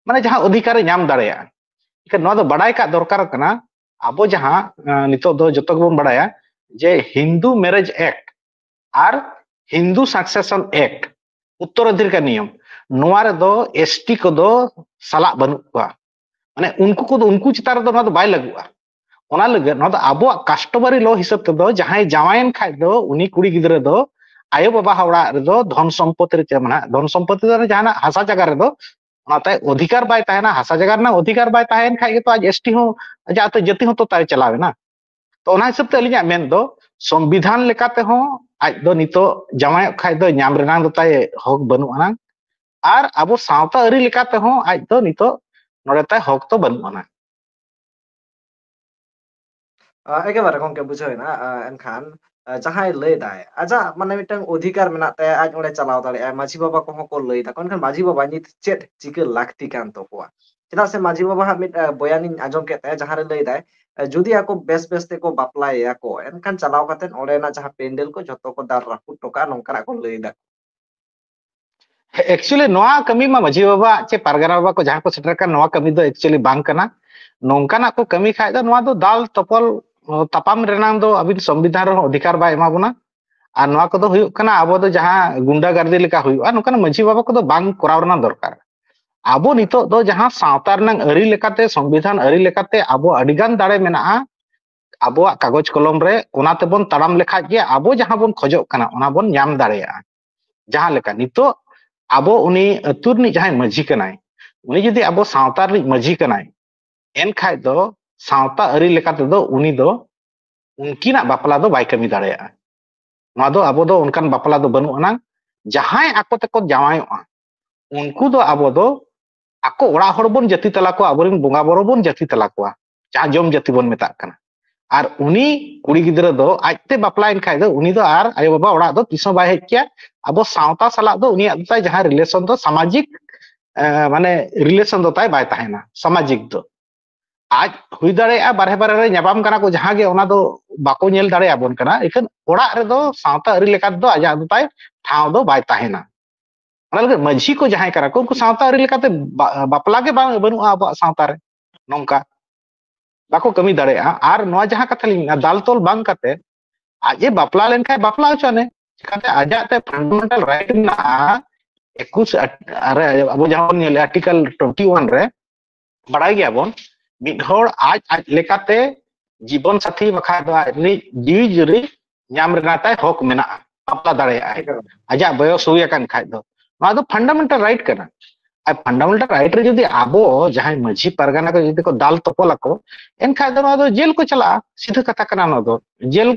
ᱢᱟᱱᱮ ᱡᱟᱦᱟᱸ ᱚᱫᱷᱤᱠᱟᱨᱮ ᱧᱟᱢ ᱫᱟᱲᱮᱭᱟᱜᱼᱟ᱾ ᱮᱱᱠᱷᱟᱱ ᱱᱚᱣᱟ ᱫᱚ ᱵᱟᱰᱟᱭ ᱠᱟᱜ ᱫᱚᱨᱠᱟᱨ ᱠᱟᱱᱟ, ᱟᱵᱚ ᱡᱟᱦᱟᱸ, ᱟᱸ, ᱱᱤᱛᱚᱜ ᱫᱚ ᱡᱚᱛᱚ ᱜᱮᱵᱚᱱ ᱵᱟᱰᱟᱭᱟ ᱡᱮ ᱦᱤᱱᱫᱩ ᱢᱮᱨᱮᱡᱽ ᱮᱠᱴ ᱟᱨ ᱦᱤᱱᱫᱩ ᱥᱟᱠᱥᱮᱥᱚᱱ ᱮᱠᱴ, ᱩᱛᱛᱚᱨᱟᱫᱷᱤᱠᱟᱨ ᱱᱤᱭᱚᱢ, ᱱᱚᱣᱟ ᱨᱮᱫᱚ ᱮᱥᱴᱤ ᱠᱚᱫᱚ ᱥᱟᱞᱟᱜ ᱵᱟᱹᱱᱩᱜ ᱠᱚᱣᱟ᱾ ᱢᱟᱱᱮ ᱩᱱᱠᱩ ᱠᱚᱫᱚ, ᱩᱱᱠᱩ ᱪᱮᱛᱟᱱ ᱨᱮᱫᱚ ᱱᱚᱣᱟ ᱫᱚ ᱵᱟᱭ ᱞᱟᱹᱜᱩᱜᱼᱟ᱾ ᱚᱱᱟ ᱞᱟᱹᱜᱤᱫ ᱱᱚᱣᱟ ᱫᱚ ᱟᱵᱚᱣᱟᱜ customary law ᱦᱤᱥᱟᱹᱵ ᱛᱮᱫᱚ ᱡᱟᱦᱟᱸᱭ ᱡᱟᱶᱟᱭᱮᱱ ᱠᱷᱟᱡ ᱫᱚ ᱩᱱᱤ ᱠᱩᱲᱤ ᱜᱤᱫᱽᱨᱟᱹ ᱫᱚ ᱟᱭᱳ ᱵᱟᱵᱟ ᱚᱲᱟᱜ ᱨᱮᱫᱚ ᱫᱷᱚᱱ ᱥᱚᱢᱯᱚᱛᱤ ᱨᱮ ᱪᱮᱫ ᱢᱮᱱᱟᱜᱼᱟ, ᱫᱷᱚᱱ ᱥᱚᱢᱯᱚᱛᱤ ᱫᱚ ᱡᱟᱦᱟᱱᱟᱜ ᱦᱟᱥᱟ ᱡᱟᱭᱜᱟ ᱨᱮᱫᱚ ᱚᱱᱟᱛᱮ ᱚᱫᱷᱤᱠᱟᱨ ᱵᱟᱭ ᱛᱟᱦᱮᱱᱟ, ᱦᱟᱥᱟ ᱡᱟᱭᱜᱟ ᱨᱮᱱᱟᱜ ᱚᱫᱷᱤᱠᱟᱨ ᱵᱟᱭ ᱛᱟᱦᱮᱱ ᱠᱷᱟᱡ ᱜᱮᱛᱚ ᱟᱡ ᱮᱥᱴᱤ ᱦᱚᱸ ᱟᱡᱟᱜ ᱟᱛᱚ ᱡᱟᱹᱛᱤ ᱦᱚᱸᱛᱚ ᱛᱟᱭ ᱪᱟᱞᱟᱣ ᱮᱱᱟ᱾ ᱛᱚ ᱚᱱᱟ ᱦᱤᱥᱟᱹᱵ ᱛᱮ ᱟᱹᱞᱤᱧᱟᱜ ᱢᱮᱱ ᱫᱚ ᱥᱚᱝᱵᱤᱫᱷᱟᱱ ᱞᱮᱠᱟ ᱛᱮᱦᱚᱸ ᱟᱡ ᱫᱚ ᱱᱤᱛᱚᱜ ᱡᱟᱶᱟᱭᱚᱜ ᱠᱷᱟᱡ ᱫᱚ ᱧᱟᱢ ᱨᱮᱱᱟᱜ ᱫᱚ ᱛᱟᱭ ᱦᱚᱠ ᱵᱟᱹᱱᱩᱜ ᱟᱱᱟᱝ, ᱟᱨ ᱟᱵᱚ ᱥᱟᱶᱛᱟ ᱟᱹᱨᱤ ᱞᱮᱠᱟ ᱛᱮᱦᱚᱸ ᱟᱡ ᱫᱚ ᱱᱤᱛᱚᱜ ᱱᱚᱰᱮ ᱛᱟᱭ ᱦᱚᱠ ᱫᱚ ᱵᱟᱹᱱᱩᱜ ᱟᱱᱟᱝ᱾ ᱮᱠᱮᱵᱟᱨᱮ ᱜᱚᱝᱠᱮ ᱵᱩᱡᱷᱟᱹᱣ ᱮᱱᱟ᱾ ᱮᱱᱠᱷᱟᱱ ᱡᱟᱦᱟᱸᱭ ᱞᱟᱹᱭ ᱫᱟᱭ ᱟᱡᱟᱜ ᱢᱟᱱᱮ ᱢᱤᱫᱴᱟᱝ ᱚᱫᱷᱤᱠᱟᱨ ᱢᱮᱱᱟᱜ ᱛᱟᱭᱟ, ᱟᱡ ᱚᱸᱰᱮ ᱪᱟᱞᱟᱣ ᱫᱟᱲᱮᱭᱟᱜᱼᱟᱭ, ᱢᱟᱹᱡᱷᱤ ᱵᱟᱵᱟ ᱠᱚᱦᱚᱸ ᱠᱚ ᱞᱟᱹᱭ ᱫᱟᱠᱚ, ᱮᱱᱠᱷᱟᱱ ᱢᱟᱹᱡᱷᱤ ᱵᱟᱵᱟ ᱱᱤᱛ ᱪᱮᱫ ᱪᱤᱠᱟᱹ ᱞᱟᱹᱠᱛᱤ ᱠᱟᱱ ᱛᱟᱠᱚᱣᱟ? ᱪᱮᱫᱟᱜ ᱥᱮ ᱢᱟᱹᱡᱷᱤ ᱵᱟᱵᱟ ᱦᱟᱸᱜ ᱢᱤᱫ ᱵᱚᱭᱟᱱᱤᱧ ᱟᱸᱡᱚᱢ ᱠᱮᱫ ᱛᱟᱭᱟ, ᱡᱟᱦᱟᱸ ᱨᱮ ᱞᱟᱹᱭ ᱫᱟᱭ ᱡᱩᱫᱤ ᱟᱠᱚ ᱵᱮᱥ ᱵᱮᱥ ᱛᱮᱠᱚ ᱵᱟᱯᱞᱟᱭᱮᱭᱟ ᱠᱚ, ᱮᱱᱠᱷᱟᱱ ᱪᱟᱞᱟᱣ ᱠᱟᱛᱮ ᱚᱸᱰᱮᱱᱟᱜ ᱡᱟᱦᱟᱸ ᱯᱮᱱᱰᱮᱞ ᱠᱚ ᱡᱷᱚᱛᱚ ᱠᱚ ᱫᱟᱞ ᱨᱟᱹᱯᱩᱫ ᱦᱚᱴᱚ ᱠᱟᱜᱼᱟ, ᱱᱚᱝᱠᱟᱱᱟᱜ ᱠᱚ ᱞᱟᱹᱭ ᱫᱟ᱾ ᱮᱠᱪᱩᱭᱮᱞᱤ ᱱᱚᱣᱟ ᱠᱟᱹᱢᱤ ᱢᱟ ᱢᱟᱹᱡᱷᱤ ᱵᱟᱵᱟ ᱪᱮ ᱯᱟᱨᱜᱟᱱᱟ ᱵᱟᱵᱟ ᱠᱚ ᱡᱟᱦᱟᱸ ᱠᱚ ᱥᱮᱴᱮᱨ ᱠᱟᱱ, ᱱᱚᱣᱟ ᱠᱟᱹᱢᱤ ᱫᱚ ᱮᱠᱪᱩᱭᱮᱞᱤ ᱵᱟᱝ ᱠᱟᱱᱟ᱾ ᱱᱚᱝᱠᱟᱱᱟᱜ ᱠᱚ ᱠᱟᱹᱢᱤ ᱠᱷᱟᱡ ᱫᱚ ᱱᱚᱣᱟ ᱫᱚ ᱫᱟᱞ ᱛᱚᱯᱚᱞ ᱛᱟᱯᱟᱢ ᱨᱮᱱᱟᱝ ᱫᱚ ᱟᱹᱵᱤᱱ ᱥᱚᱝᱵᱤᱫᱷᱟᱱ ᱨᱮᱦᱚᱸ ᱚᱫᱷᱤᱠᱟᱨ ᱵᱟᱭ ᱮᱢᱟ ᱵᱚᱱᱟ᱾ ᱟᱨ ᱱᱚᱣᱟ ᱠᱚᱫᱚ ᱦᱩᱭᱩᱜ ᱠᱟᱱᱟ ᱟᱵᱚ ᱫᱚ ᱡᱟᱦᱟᱸ ᱜᱩᱱᱰᱟ ᱜᱟᱨᱫᱤ ᱞᱮᱠᱟ ᱦᱩᱭᱩᱜᱼᱟ, ᱱᱚᱝᱠᱟᱱ ᱢᱟᱹᱡᱷᱤ ᱵᱟᱵᱟ ᱠᱚᱫᱚ ᱵᱟᱝ ᱠᱚᱨᱟᱣ ᱨᱮᱱᱟᱜ ᱫᱚᱨᱠᱟᱨ᱾ ᱟᱵᱚ ᱱᱤᱛᱚᱜ ᱫᱚ ᱡᱟᱦᱟᱸ ᱥᱟᱶᱛᱟ ᱨᱮᱱᱟᱜ ᱟᱹᱨᱤ ᱞᱮᱠᱟᱛᱮ, ᱥᱚᱝᱵᱤᱫᱷᱟᱱ ᱟᱹᱨᱤ ᱞᱮᱠᱟᱛᱮ ᱟᱵᱚ ᱟᱹᱰᱤᱜᱟᱱ ᱫᱟᱲᱮ ᱢᱮᱱᱟᱜᱼᱟ ᱟᱵᱚᱣᱟᱜ ᱠᱟᱜᱚᱡᱽ ᱠᱚᱞᱚᱢ ᱨᱮ, ᱚᱱᱟ ᱛᱮᱵᱚᱱ ᱛᱟᱲᱟᱢ ᱞᱮᱠᱷᱟᱡ ᱜᱮ ᱟᱵᱚ ᱡᱟᱦᱟᱸ ᱵᱚᱱ ᱠᱷᱚᱡᱚᱜ ᱠᱟᱱᱟ ᱚᱱᱟ ᱵᱚᱱ ᱧᱟᱢ ᱫᱟᱲᱮᱭᱟᱜᱼᱟ᱾ ᱡᱟᱦᱟᱸ ᱞᱮᱠᱟ ᱱᱤᱛᱚᱜ ᱟᱵᱚ ᱩᱱᱤ ᱟᱹᱛᱩ ᱨᱤᱱᱤᱡ ᱡᱟᱦᱟᱸᱭ ᱢᱟᱹᱡᱷᱤ ᱠᱟᱱᱟᱭ, ᱩᱱᱤ ᱡᱩᱫᱤ ᱟᱵᱚ ᱥᱟᱶᱛᱟ ᱨᱤᱱᱤᱡ ᱢᱟᱹᱡᱷᱤ ᱠᱟᱱᱟᱭ, ᱮᱱᱠᱷᱟᱡ ᱫᱚ ᱥᱟᱶᱛᱟ ᱟᱹᱨᱤ ᱞᱮᱠᱟ ᱛᱮᱫᱚ ᱩᱱᱤ ᱫᱚ ᱩᱱᱠᱤᱱᱟᱜ ᱵᱟᱯᱞᱟ ᱫᱚ ᱵᱟᱭ ᱠᱟᱹᱢᱤ ᱫᱟᱲᱮᱭᱟᱜᱼᱟ᱾ ᱱᱚᱣᱟ ᱫᱚ ᱟᱵᱚ ᱫᱚ ᱚᱱᱠᱟᱱ ᱵᱟᱯᱞᱟ ᱫᱚ ᱵᱟᱹᱱᱩᱜ ᱟᱱᱟᱝ᱾ ᱡᱟᱦᱟᱸᱭ ᱟᱠᱚ ᱛᱮᱠᱚ ᱡᱟᱶᱟᱭᱚᱜᱼᱟ, ᱩᱱᱠᱩ ᱫᱚ ᱟᱵᱚ ᱫᱚ ᱟᱠᱚ ᱚᱲᱟᱜ ᱦᱚᱲ ᱵᱚᱱ ᱡᱟᱹᱛᱤ ᱛᱟᱞᱟ ᱠᱚᱣᱟ, ᱟᱵᱚᱨᱮᱱ ᱵᱚᱸᱜᱟ ᱵᱩᱨᱩ ᱵᱚᱱ ᱡᱟᱹᱛᱤ ᱛᱟᱞᱟ ᱠᱚᱣᱟ, ᱡᱟᱦᱟᱸ ᱡᱚᱢ ᱡᱟᱹᱛᱤ ᱵᱚᱱ ᱢᱮᱛᱟᱜ ᱠᱟᱱᱟ᱾ ᱟᱨ ᱩᱱᱤ ᱠᱩᱲᱤ ᱜᱤᱫᱽᱨᱟᱹ ᱫᱚ ᱟᱡᱛᱮ ᱵᱟᱯᱞᱟᱭᱮᱱ ᱠᱷᱟᱡ ᱫᱚ ᱩᱱᱤ ᱫᱚ ᱟᱨ ᱟᱭᱳ ᱵᱟᱵᱟ ᱚᱲᱟᱜ ᱫᱚ ᱛᱤᱥ ᱦᱚᱸ ᱵᱟᱭ ᱦᱮᱡ ᱠᱮᱭᱟ᱾ ᱟᱵᱚ ᱥᱟᱶᱛᱟ ᱥᱟᱞᱟᱜ ᱫᱚ ᱩᱱᱤᱭᱟᱜ ᱫᱚ ᱛᱟᱭ ᱡᱟᱦᱟᱸ ᱨᱤᱞᱮᱥᱚᱱ ᱫᱚ ᱥᱟᱢᱟᱡᱤᱠ, ᱮ, ᱢᱟᱱᱮ ᱨᱤᱞᱮᱥᱚᱱ ᱫᱚ ᱛᱟᱭ ᱵᱟᱭ ᱛᱟᱦᱮᱱᱟ, ᱥᱟᱢᱟᱡᱤᱠ ᱫᱚ᱾ ᱟᱡ ᱦᱩᱭ ᱫᱟᱲᱮᱭᱟᱜᱼᱟ ᱵᱟᱨᱦᱮ ᱵᱟᱨᱦᱮ ᱨᱮ ᱧᱟᱯᱟᱢ ᱠᱟᱱᱟ ᱠᱚ, ᱡᱟᱦᱟᱸ ᱜᱮ ᱚᱱᱟ ᱫᱚ ᱵᱟᱠᱚ ᱧᱮᱞ ᱫᱟᱲᱮᱭᱟᱵᱚᱱ ᱠᱟᱱᱟ, ᱤᱠᱷᱟᱹᱱ ᱚᱲᱟᱜ ᱨᱮᱫᱚ ᱥᱟᱶᱛᱟ ᱟᱹᱨᱤ ᱞᱮᱠᱟ ᱛᱮᱫᱚ ᱟᱡᱟᱜ ᱫᱚ ᱛᱟᱭ ᱴᱷᱟᱶ ᱫᱚ ᱵᱟᱭ ᱛᱟᱦᱮᱱᱟ᱾ ᱚᱱᱟ ᱞᱟᱹᱜᱤᱫ ᱢᱟᱹᱡᱷᱤ ᱠᱚ ᱡᱟᱦᱟᱸᱭ ᱠᱟᱱᱟ ᱠᱚ, ᱩᱱᱠᱩ ᱥᱟᱶᱛᱟ ᱟᱹᱨᱤ ᱞᱮᱠᱟᱛᱮ ᱵᱟ-, ᱵᱟᱯᱞᱟ ᱜᱮ ᱵᱟᱝ, ᱵᱟᱹᱱᱩᱜᱼᱟ ᱟᱵᱚᱣᱟᱜ ᱥᱟᱶᱛᱟ ᱨᱮ, ᱱᱚᱝᱠᱟ ᱵᱟᱠᱚ ᱠᱟᱹᱢᱤ ᱫᱟᱲᱮᱭᱟᱜᱼᱟ᱾ ᱟᱨ ᱱᱚᱣᱟ ᱡᱟᱦᱟᱸ ᱠᱟᱛᱷᱟ ᱞᱤᱧ ᱢᱮᱱᱟ, ᱫᱟᱞ ᱛᱚᱞ ᱵᱟᱝ ᱠᱟᱛᱮ ᱟᱡ ᱮ ᱵᱟᱯᱞᱟ ᱞᱮᱱᱠᱷᱟᱱ ᱵᱟᱯᱞᱟ ᱦᱚᱪᱚᱣᱟᱱᱮ, ᱪᱤᱠᱟᱛᱮ ᱟᱡᱟᱜ ᱛᱮ ᱯᱷᱟᱱᱰᱟᱢᱮᱱᱴᱟᱞ ᱨᱟᱭᱤᱴ ᱢᱮᱱᱟᱜᱼᱟ᱾ ᱮᱠᱩᱥ ᱟᱴ-, ᱟᱨᱮ ᱟᱵᱚ ᱡᱟᱦᱟᱸ ᱵᱚᱱ ᱧᱮᱞᱮᱫᱼᱟ ᱟᱨᱴᱤᱠᱮᱞ ᱴᱩᱭᱮᱱᱴᱤ ᱳᱣᱟᱱ ᱨᱮ, ᱵᱟᱲᱟᱭ ᱜᱮᱭᱟᱵᱚᱱ ᱢᱤᱫ ᱦᱚᱲ ᱟᱡ ᱟᱡ ᱞᱮᱠᱟᱛᱮ ᱡᱤᱵᱚᱱ ᱥᱟᱛᱷᱤ ᱵᱟᱠᱷᱟᱡ ᱫᱚ ᱟᱡ ᱨᱤᱱᱤᱡ ᱡᱤᱣᱤ ᱡᱩᱨᱤ ᱧᱟᱢ ᱨᱮᱱᱟᱜ ᱛᱟᱭ ᱦᱚᱠ ᱢᱮᱱᱟᱜᱼᱟ, ᱵᱟᱯᱞᱟ ᱫᱟᱲᱮᱭᱟᱜᱼᱟᱭ᱾ ᱟᱡᱟᱜ ᱵᱚᱭᱚᱥ ᱦᱩᱭ ᱟᱠᱟᱱ ᱠᱷᱟᱡ ᱫᱚ ᱱᱚᱣᱟ ᱫᱚ ᱯᱷᱟᱱᱰᱟᱢᱮᱱᱴᱟᱞ ᱨᱟᱭᱤᱴ ᱠᱟᱱᱟ᱾ ᱟᱨ ᱯᱷᱟᱱᱰᱟᱢᱮᱱᱴᱟᱞ ᱨᱟᱭᱤᱴ ᱨᱮ ᱡᱩᱫᱤ ᱟᱵᱚ ᱡᱟᱦᱟᱸᱭ ᱢᱟᱹᱡᱷᱤ ᱯᱟᱨᱜᱟᱱᱟ ᱠᱚ ᱡᱩᱫᱤ ᱠᱚ ᱫᱟᱞ ᱛᱚᱯᱚᱞ ᱟᱠᱚ, ᱮᱱᱠᱷᱟᱱ ᱫᱚ ᱱᱚᱣᱟ ᱫᱚ ᱡᱮᱞ ᱠᱚ ᱪᱟᱞᱟᱜᱼᱟ᱾ ᱥᱤᱫᱷᱟᱹ ᱠᱟᱛᱷᱟ ᱠᱟᱱᱟ ᱱᱚᱣᱟ ᱫᱚ᱾ ᱡᱮᱞ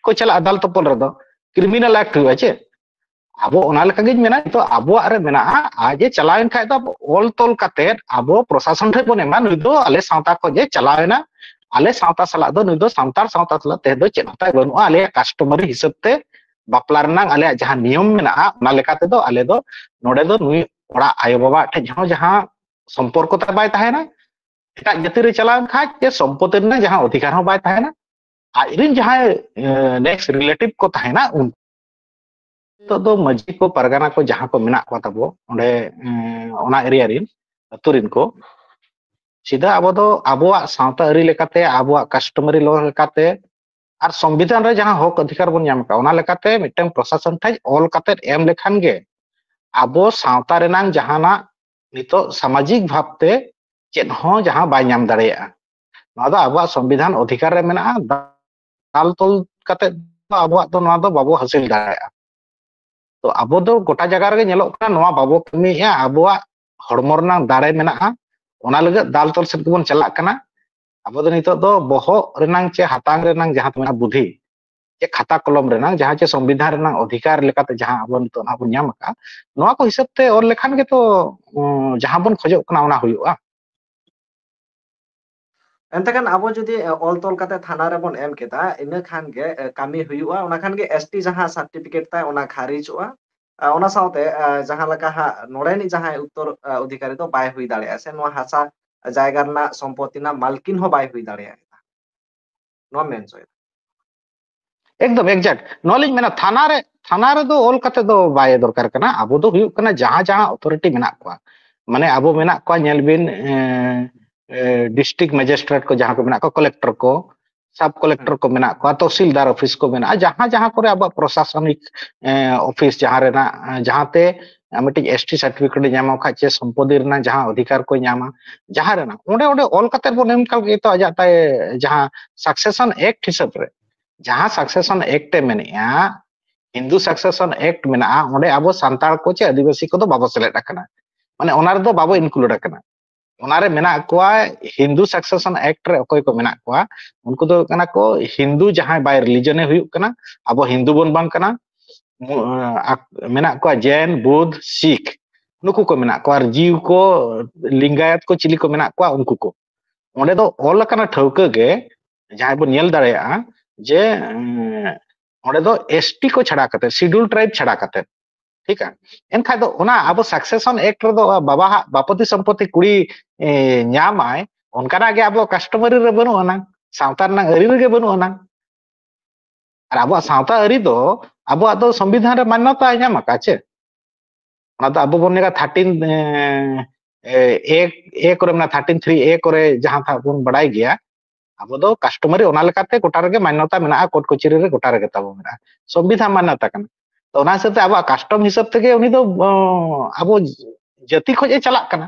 ᱠᱚ ᱪᱟᱞᱟᱜᱼᱟ ᱫᱟᱞ ᱛᱚᱯᱚᱞ ᱨᱮᱫᱚ, ᱠᱨᱤᱢᱤᱱᱟᱞ ᱮᱠᱴ ᱦᱩᱭᱩᱜᱼᱟ ᱪᱮ? ᱟᱵᱚ ᱚᱱᱟ ᱞᱮᱠᱟ ᱜᱤᱧ ᱢᱮᱱᱟ, ᱱᱤᱛᱚᱜ ᱟᱵᱚᱣᱟᱜ ᱨᱮ ᱢᱮᱱᱟᱜᱼᱟ, ᱟᱡ ᱮ ᱪᱟᱞᱟᱣᱮᱱ ᱠᱷᱟᱡ ᱫᱚ ᱟᱵᱚ ᱚᱞ ᱛᱚᱞ ᱠᱟᱛᱮᱫ ᱟᱵᱚ ᱯᱨᱚᱥᱟᱥᱚᱱ ᱴᱷᱮᱱ ᱵᱚᱱ ᱮᱢᱟ, ᱱᱩᱭ ᱫᱚ ᱟᱞᱮ ᱥᱟᱶᱛᱟ ᱠᱷᱚᱱ ᱮ ᱪᱟᱞᱟᱣᱮᱱᱟ, ᱟᱞᱮ ᱥᱟᱶᱛᱟ ᱥᱟᱞᱟᱜ ᱫᱚ, ᱱᱩᱭ ᱫᱚ ᱥᱟᱱᱛᱟᱲ ᱥᱟᱶᱛᱟ ᱥᱟᱞᱟᱜ ᱛᱮᱦᱮᱧ ᱫᱚ ᱪᱮᱫ ᱦᱚᱸ ᱛᱟᱭ ᱵᱟᱹᱱᱩᱜᱼᱟ, ᱟᱞᱮᱭᱟᱜ ᱠᱟᱥᱴᱚᱢᱟᱨᱤ ᱦᱤᱥᱟᱹᱵ ᱛᱮ ᱵᱟᱯᱞᱟ ᱨᱮᱱᱟᱜ ᱟᱞᱮᱭᱟᱜ ᱡᱟᱦᱟᱸ ᱱᱤᱭᱚᱢ ᱢᱮᱱᱟᱜᱼᱟ, ᱚᱱᱟ ᱞᱮᱠᱟ ᱛᱮᱫᱚ ᱟᱞᱮ ᱫᱚ ᱱᱚᱰᱮ ᱫᱚ ᱱᱩᱭ ᱚᱲᱟᱜ ᱟᱭᱳ ᱵᱟᱵᱟ ᱴᱷᱮᱡ ᱦᱚᱸ ᱡᱟᱦᱟᱸ ᱥᱚᱢᱯᱚᱨᱠᱚ ᱛᱟᱭ ᱵᱟᱭ ᱛᱟᱦᱮᱱᱟ, ᱮᱴᱟᱜ ᱡᱟᱹᱛᱤ ᱨᱮ ᱪᱟᱞᱟᱣ ᱮᱱ ᱠᱷᱟᱡ ᱡᱮ ᱥᱚᱢᱯᱚᱛᱤ ᱨᱮᱱᱟᱜ ᱡᱟᱦᱟᱸ ᱚᱫᱷᱤᱠᱟᱨ ᱦᱚᱸ ᱵᱟᱭ ᱛᱟᱦᱮᱱᱟ, ᱟᱡ ᱨᱮᱱ ᱡᱟᱦᱟᱸᱭ ᱱᱮᱠᱥᱴ ᱨᱤᱞᱮᱴᱤᱵᱷ ᱠᱚ ᱛᱟᱦᱮᱱᱟ ᱩᱱᱠᱩ᱾ ᱱᱤᱛᱚᱜ ᱫᱚ ᱢᱟᱹᱡᱷᱤ ᱠᱚ ᱯᱟᱨᱜᱟᱱᱟ ᱠᱚ ᱡᱟᱦᱟᱸ ᱠᱚ ᱢᱮᱱᱟᱜ ᱠᱚᱣᱟ ᱛᱟᱵᱚ ᱚᱸᱰᱮ, ᱮᱸ, ᱚᱱᱟ ᱮᱨᱤᱭᱟ ᱨᱮᱱ ᱟᱹᱛᱩ ᱨᱮᱱ ᱠᱚ ᱥᱤᱫᱷᱟᱹ ᱟᱵᱚ ᱫᱚ ᱟᱵᱚᱣᱟᱜ ᱥᱟᱶᱛᱟ ᱟᱹᱨᱤ ᱞᱮᱠᱟᱛᱮ, ᱟᱵᱚᱣᱟᱜ ᱠᱟᱥᱴᱚᱢᱟᱨᱤ ᱞᱚ ᱞᱮᱠᱟᱛᱮ ᱟᱨ ᱥᱚᱝᱵᱤᱫᱷᱟᱱ ᱨᱮ ᱡᱟᱦᱟᱸ ᱦᱚᱠ ᱚᱫᱷᱤᱠᱟᱨ ᱵᱚᱱ ᱧᱟᱢ ᱟᱠᱟᱫ, ᱚᱱᱟ ᱞᱮᱠᱟᱛᱮ ᱢᱤᱫᱴᱟᱝ ᱯᱨᱚᱥᱟᱥᱚᱱ ᱴᱷᱮᱡ ᱚᱞ ᱠᱟᱛᱮ ᱮᱢ ᱞᱮᱠᱷᱟᱱ ᱜᱮ ᱟᱵᱚ ᱥᱟᱶᱛᱟ ᱨᱮᱱᱟᱝ ᱡᱟᱦᱟᱱᱟᱜ ᱱᱤᱛᱚᱜ ᱥᱟᱢᱟᱡᱤᱠ ᱵᱷᱟᱵᱽᱛᱮ ᱪᱮᱫ ᱦᱚᱸ ᱡᱟᱦᱟᱸ ᱵᱟᱭ ᱧᱟᱢ ᱫᱟᱲᱮᱭᱟᱜᱼᱟ᱾ ᱱᱚᱣᱟ ᱫᱚ ᱟᱵᱚᱣᱟᱜ ᱥᱚᱝᱵᱤᱫᱷᱟᱱ ᱚᱫᱷᱤᱠᱟᱨ ᱨᱮ ᱢᱮᱱᱟᱜᱼᱟ᱾ ᱫᱟᱞ ᱛᱚᱞ ᱠᱟᱛᱮ ᱫᱚ ᱟᱵᱚᱣᱟᱜ ᱫᱚ ᱱᱚᱣᱟ ᱫᱚ ᱵᱟᱵᱚ ᱦᱟᱹᱥᱤᱞ ᱫᱟᱲᱮᱭᱟᱜᱼᱟ᱾ ᱛᱚ ᱟᱵᱚ ᱫᱚ ᱜᱚᱴᱟ ᱡᱟᱭᱜᱟ ᱨᱮᱜᱮ ᱧᱮᱞᱚᱜ ᱠᱟᱱᱟ, ᱱᱚᱣᱟ ᱵᱟᱵᱚ ᱠᱟᱹᱢᱤᱭᱮᱫᱼᱟ᱾ ᱟᱵᱚᱣᱟᱜ ᱦᱚᱲᱢᱚ ᱨᱮᱱᱟᱜ ᱫᱟᱲᱮ ᱢᱮᱱᱟᱜᱼᱟ, ᱚᱱᱟ ᱞᱟᱹᱜᱤᱫ ᱫᱟᱞ ᱛᱚᱞ ᱥᱮᱫ ᱜᱮᱵᱚᱱ ᱪᱟᱞᱟᱜ ᱠᱟᱱᱟ᱾ ᱟᱵᱚ ᱫᱚ ᱱᱤᱛᱚᱜ ᱫᱚ ᱵᱚᱦᱚᱜ ᱨᱮᱱᱟᱝ ᱪᱮ ᱦᱟᱛᱟᱝ ᱨᱮᱱᱟᱝ ᱡᱟᱦᱟᱸ ᱛᱤᱱᱟᱹᱜ ᱵᱩᱫᱷᱤ, ᱪᱮ ᱠᱷᱟᱛᱟ ᱠᱚᱞᱚᱢ ᱨᱮᱱᱟᱝ ᱡᱟᱦᱟᱸ ᱪᱮ ᱥᱚᱝᱵᱤᱫᱷᱟᱱ ᱨᱮᱱᱟᱝ ᱚᱫᱷᱤᱠᱟᱨ ᱞᱮᱠᱟᱛᱮ ᱡᱟᱦᱟᱸ ᱟᱵᱚ ᱱᱤᱛᱚᱜ ᱱᱟᱜ ᱵᱚᱱ ᱧᱟᱢ ᱟᱠᱟᱫᱼᱟ, ᱱᱚᱣᱟ ᱠᱚ ᱦᱤᱥᱟᱹᱵ ᱛᱮ ᱚᱞ ᱞᱮᱠᱷᱟᱱ ᱜᱮᱛᱚ, ᱩᱸ, ᱡᱟᱦᱟᱸ ᱵᱚᱱ ᱠᱷᱚᱡᱚᱜ ᱠᱟᱱᱟ ᱚᱱᱟ ᱦᱩᱭᱩᱜᱼᱟ᱾ ᱮᱱᱛᱮ ᱠᱷᱟᱱ ᱟᱵᱚ ᱡᱩᱫᱤ, ᱮ, ᱚᱞ ᱛᱚᱞ ᱠᱟᱛᱮ ᱛᱷᱟᱱᱟ ᱨᱮᱵᱚᱱ ᱮᱢ ᱠᱮᱫᱟ, ᱤᱱᱟᱹ ᱠᱷᱟᱱ ᱜᱮ, ᱮ, ᱠᱟᱹᱢᱤ ᱦᱩᱭᱩᱜᱼᱟ᱾ ᱚᱱᱟ ᱠᱷᱟᱱ ᱜᱮ ᱮᱥ ᱴᱤ ᱡᱟᱦᱟᱸ ᱥᱟᱨᱴᱤᱯᱷᱤᱠᱮᱴ ᱛᱟᱭ, ᱚᱱᱟ ᱠᱷᱟᱨᱤᱡᱚᱜᱼᱟ᱾ ᱟ, ᱚᱱᱟ ᱥᱟᱶᱛᱮ, ᱟ, ᱡᱟᱦᱟᱸ ᱞᱮᱠᱟ ᱦᱟᱸᱜ ᱱᱚᱰᱮᱱᱤᱡ ᱡᱟᱦᱟᱸᱭ ᱩᱛᱛᱚᱨ, ᱟ, ᱚᱫᱷᱤᱠᱟᱨᱤ ᱫᱚ ᱵᱟᱭ ᱦᱩᱭ ᱫᱟᱲᱮᱭᱟᱜᱼᱟ, ᱥᱮ ᱱᱚᱣᱟ ᱦᱟᱥᱟ ᱡᱟᱭᱜᱟ ᱨᱮᱱᱟᱜ ᱥᱚᱢᱯᱚᱛᱤ ᱨᱮᱱᱟᱜ ᱢᱟᱞᱠᱤᱱ ᱦᱚᱸ ᱵᱟᱭ ᱦᱩᱭ ᱫᱟᱲᱮᱭᱟᱜᱼᱟ᱾ ᱱᱚᱣᱟ ᱢᱮᱱ ᱦᱚᱪᱚᱭᱮᱫᱟ᱾ ᱮᱠᱫᱚᱢ ᱮᱠᱡᱮᱠᱴ ᱱᱚᱣᱟ ᱞᱤᱧ ᱢᱮᱱᱟ, ᱛᱷᱟᱱᱟ ᱨᱮ, ᱛᱷᱟᱱᱟ ᱨᱮᱫᱚ ᱚᱞ ᱠᱟᱛᱮ ᱫᱚ ᱵᱟᱭ ᱫᱚᱨᱠᱟᱨ ᱠᱟᱱᱟ᱾ ᱟᱵᱚ ᱫᱚ ᱦᱩᱭᱩᱜ ᱠᱟᱱᱟ ᱡᱟᱦᱟᱸ ᱡᱟᱦᱟᱸ ᱚᱛᱷᱚᱨᱤᱴᱤ ᱢᱮᱱᱟᱜ ᱠᱚᱣᱟ, ᱢᱟᱱᱮ ᱟᱵᱚ ᱢᱮᱱᱟᱜ ᱠᱚᱣᱟ, ᱧᱮᱞ ᱵᱤᱱ, ᱮ, ᱮ, ᱰᱤᱥᱴᱨᱤᱠᱴ ᱢᱮᱡᱤᱥᱴᱨᱮᱴ ᱠᱚ ᱡᱟᱦᱟᱸ ᱠᱚ ᱢᱮᱱᱟᱜ ᱠᱚᱣᱟ, ᱠᱚᱞᱮᱠᱴᱚᱨ ᱠᱚ, ᱥᱟᱵ ᱠᱚᱞᱮᱠᱴᱚᱨ ᱠᱚ ᱢᱮᱱᱟᱜ ᱠᱚᱣᱟ, ᱛᱚᱦᱥᱤᱞᱫᱟᱨ ᱚᱯᱷᱤᱥ ᱠᱚ ᱢᱮᱱᱟᱜᱼᱟ, ᱡᱟᱦᱟᱸ ᱡᱟᱦᱟᱸ ᱠᱚᱨᱮ ᱟᱵᱚᱣᱟᱜ ᱯᱨᱚᱥᱟᱥᱚᱱᱤᱠ, ᱮ, ᱚᱯᱷᱤᱥ ᱡᱟᱦᱟᱸ ᱨᱮᱱᱟᱜ, ᱮ, ᱡᱟᱦᱟᱸᱛᱮ ᱢᱤᱫᱴᱤᱡ ᱮᱥ ᱴᱤ ᱥᱟᱨᱴᱤᱯᱷᱤᱠᱮᱴ ᱮ ᱧᱟᱢᱟ ᱠᱷᱟᱡ ᱪᱮ ᱥᱚᱢᱯᱚᱫᱤ ᱨᱮᱱᱟᱜ ᱡᱟᱦᱟᱸ ᱚᱫᱷᱤᱠᱟᱨ ᱠᱚᱭ ᱧᱟᱢᱟ, ᱡᱟᱦᱟᱸ ᱨᱮᱱᱟᱜ ᱚᱸᱰᱮ, ᱚᱸᱰᱮ ᱚᱞ ᱠᱟᱛᱮ ᱵᱚᱱ ᱮᱢ ᱠᱟᱜ ᱜᱮ ᱛᱚ ᱟᱡᱟᱜ ᱛᱟᱭ ᱡᱟᱦᱟᱸ ᱥᱟᱠᱥᱮᱥᱚᱱ ᱮᱠᱴ ᱦᱤᱥᱟᱹᱵ ᱨᱮ, ᱡᱟᱦᱟᱸ ᱥᱟᱠᱥᱮᱥᱚᱱ ᱮᱠᱴ ᱮ ᱢᱮᱱᱮᱜᱼᱟ, ᱦᱤᱱᱫᱩ ᱥᱟᱠᱥᱮᱥᱚᱱ ᱮᱠᱴ ᱢᱮᱱᱟᱜᱼᱟ, ᱚᱸᱰᱮ ᱟᱵᱚ ᱥᱟᱱᱛᱟᱲ ᱠᱚ ᱪᱮ ᱟᱹᱫᱤᱵᱟᱹᱥᱤ ᱠᱚᱫᱚ ᱵᱟᱵᱚ ᱥᱮᱞᱮᱫ ᱟᱠᱟᱱᱟ᱾ ᱢᱟᱱᱮ ᱚᱱᱟ ᱨᱮᱫᱚ ᱵᱟᱵᱚ include ᱟᱠᱟᱱᱟ᱾ ᱚᱱᱟᱨᱮ ᱢᱮᱱᱟᱜ ᱠᱚᱣᱟ, ᱦᱤᱱᱫᱩ ᱥᱟᱠᱥᱮᱥᱚᱱ ᱮᱠᱴ ᱨᱮ ᱚᱠᱚᱭ ᱠᱚ ᱢᱮᱱᱟᱜ ᱠᱚᱣᱟ, ᱩᱱᱠᱩ ᱫᱚ ᱦᱩᱭᱩᱜ ᱠᱟᱱᱟ ᱠᱚ ᱦᱤᱱᱫᱩ, ᱡᱟᱦᱟᱸᱭ by religion ᱮ ᱦᱩᱭᱩᱜ ᱠᱟᱱᱟ, ᱟᱵᱚ ᱦᱤᱱᱫᱩ ᱵᱚᱱ ᱵᱟᱝ ᱠᱟᱱᱟ᱾ ᱢᱮᱱᱟᱜ ᱠᱚᱣᱟ ᱡᱮᱱ, ᱵᱩᱫᱷ, ᱥᱤᱠᱷ, ᱱᱩᱠᱩ ᱠᱚ ᱢᱮᱱᱟᱜ ᱠᱚᱣᱟ, ᱟᱨ ᱡᱤᱣ ᱠᱚ, ᱞᱤᱝᱜᱟᱭᱟᱛ ᱠᱚ, ᱪᱤᱞᱤ ᱠᱚ ᱢᱮᱱᱟᱜ ᱠᱚᱣᱟ, ᱩᱱᱠᱩ ᱠᱚ᱾ ᱚᱸᱰᱮ ᱫᱚ ᱚᱞ ᱟᱠᱟᱱᱟ ᱴᱷᱟᱹᱣᱠᱟᱹ ᱜᱮ, ᱡᱟᱦᱟᱸᱭ ᱵᱚᱱ ᱧᱮᱞ ᱫᱟᱲᱮᱭᱟᱜᱼᱟ ᱡᱮ ᱚᱸᱰᱮ ᱫᱚ ᱮᱥᱴᱤ ᱠᱚ ᱪᱷᱟᱲᱟ ᱠᱟᱛᱮ, ᱥᱤᱰᱩᱞ ᱴᱨᱟᱭᱤᱵᱽ ᱪᱷᱟᱲᱟ ᱠᱟᱛᱮ, ᱴᱷᱤᱠᱟ᱾ ᱮᱱᱠᱷᱟᱱ ᱫᱚ ᱚᱱᱟ ᱟᱵᱚ ᱥᱟᱠᱥᱮᱥᱚᱱ ᱮᱠᱴ ᱨᱮᱫᱚ ᱵᱟᱵᱟᱣᱟᱜ ᱵᱟᱯᱚᱛᱤ ᱥᱚᱢᱯᱚᱛᱤ ᱠᱩᱲᱤ ᱧᱟᱢᱟᱭ, ᱚᱱᱠᱟᱱᱟᱜ ᱜᱮ ᱟᱵᱚ ᱠᱟᱥᱴᱚᱢᱟᱨᱤ ᱨᱮ ᱵᱟᱹᱱᱩᱜ ᱟᱱᱟᱝ, ᱥᱟᱶᱛᱟ ᱨᱮᱱᱟᱜ ᱟᱹᱨᱤ ᱨᱮᱜᱮ ᱵᱟᱹᱱᱩᱜ ᱟᱱᱟᱝ᱾ ᱟᱨ ᱟᱵᱚᱣᱟᱜ ᱥᱟᱶᱛᱟ ᱟᱹᱨᱤ ᱫᱚ ᱟᱵᱚᱣᱟᱜ ᱫᱚ ᱥᱚᱝᱵᱤᱫᱷᱟᱱ ᱨᱮ ᱢᱟᱱᱱᱚᱛᱟᱭ ᱧᱟᱢ ᱟᱠᱟᱫ ᱪᱮ? ᱚᱱᱟ ᱫᱚ ᱟᱵᱚ ᱵᱚᱱ ᱧᱮᱞᱟ ᱛᱷᱟᱨᱴᱤᱱ ᱮ ᱠᱚᱨᱮ ᱢᱮᱱᱟᱜᱼᱟ, ᱛᱷᱟᱨᱴᱤᱱ ᱛᱷᱨᱤ ᱮ ᱠᱚᱨᱮ ᱡᱟᱦᱟᱸ ᱛᱟᱦᱟᱸ ᱵᱚᱱ ᱵᱟᱲᱟᱭ ᱜᱮᱭᱟ, ᱟᱵᱚ ᱫᱚ ᱠᱟᱥᱴᱚᱢᱟᱨᱤ ᱚᱱᱟ ᱞᱮᱠᱟᱛᱮ ᱜᱚᱴᱟ ᱨᱮᱜᱮ ᱢᱟᱱᱱᱚᱛᱟ ᱢᱮᱱᱟᱜᱼᱟ, ᱠᱳᱨᱴ ᱠᱚᱪᱟᱹᱨᱤ ᱨᱮ ᱜᱚᱴᱟ ᱨᱮᱜᱮ ᱛᱟᱵᱚ ᱢᱮᱱᱟᱜᱼᱟ, ᱥᱚᱝᱵᱤᱫᱷᱟᱱ ᱢᱟᱱᱱᱚᱛᱟ ᱠᱟᱱᱟ᱾ ᱛᱚ ᱚᱱᱟ ᱦᱤᱥᱟᱹᱵ ᱛᱮ ᱟᱵᱚᱣᱟᱜ ᱠᱟᱥᱴᱚᱢ ᱦᱤᱥᱟᱹᱵ ᱛᱮᱜᱮ ᱩᱱᱤ ᱫᱚ ᱟᱵᱚ ᱡᱟᱹᱛᱤ ᱠᱷᱚᱱ ᱮ ᱪᱟᱞᱟᱜ ᱠᱟᱱᱟ,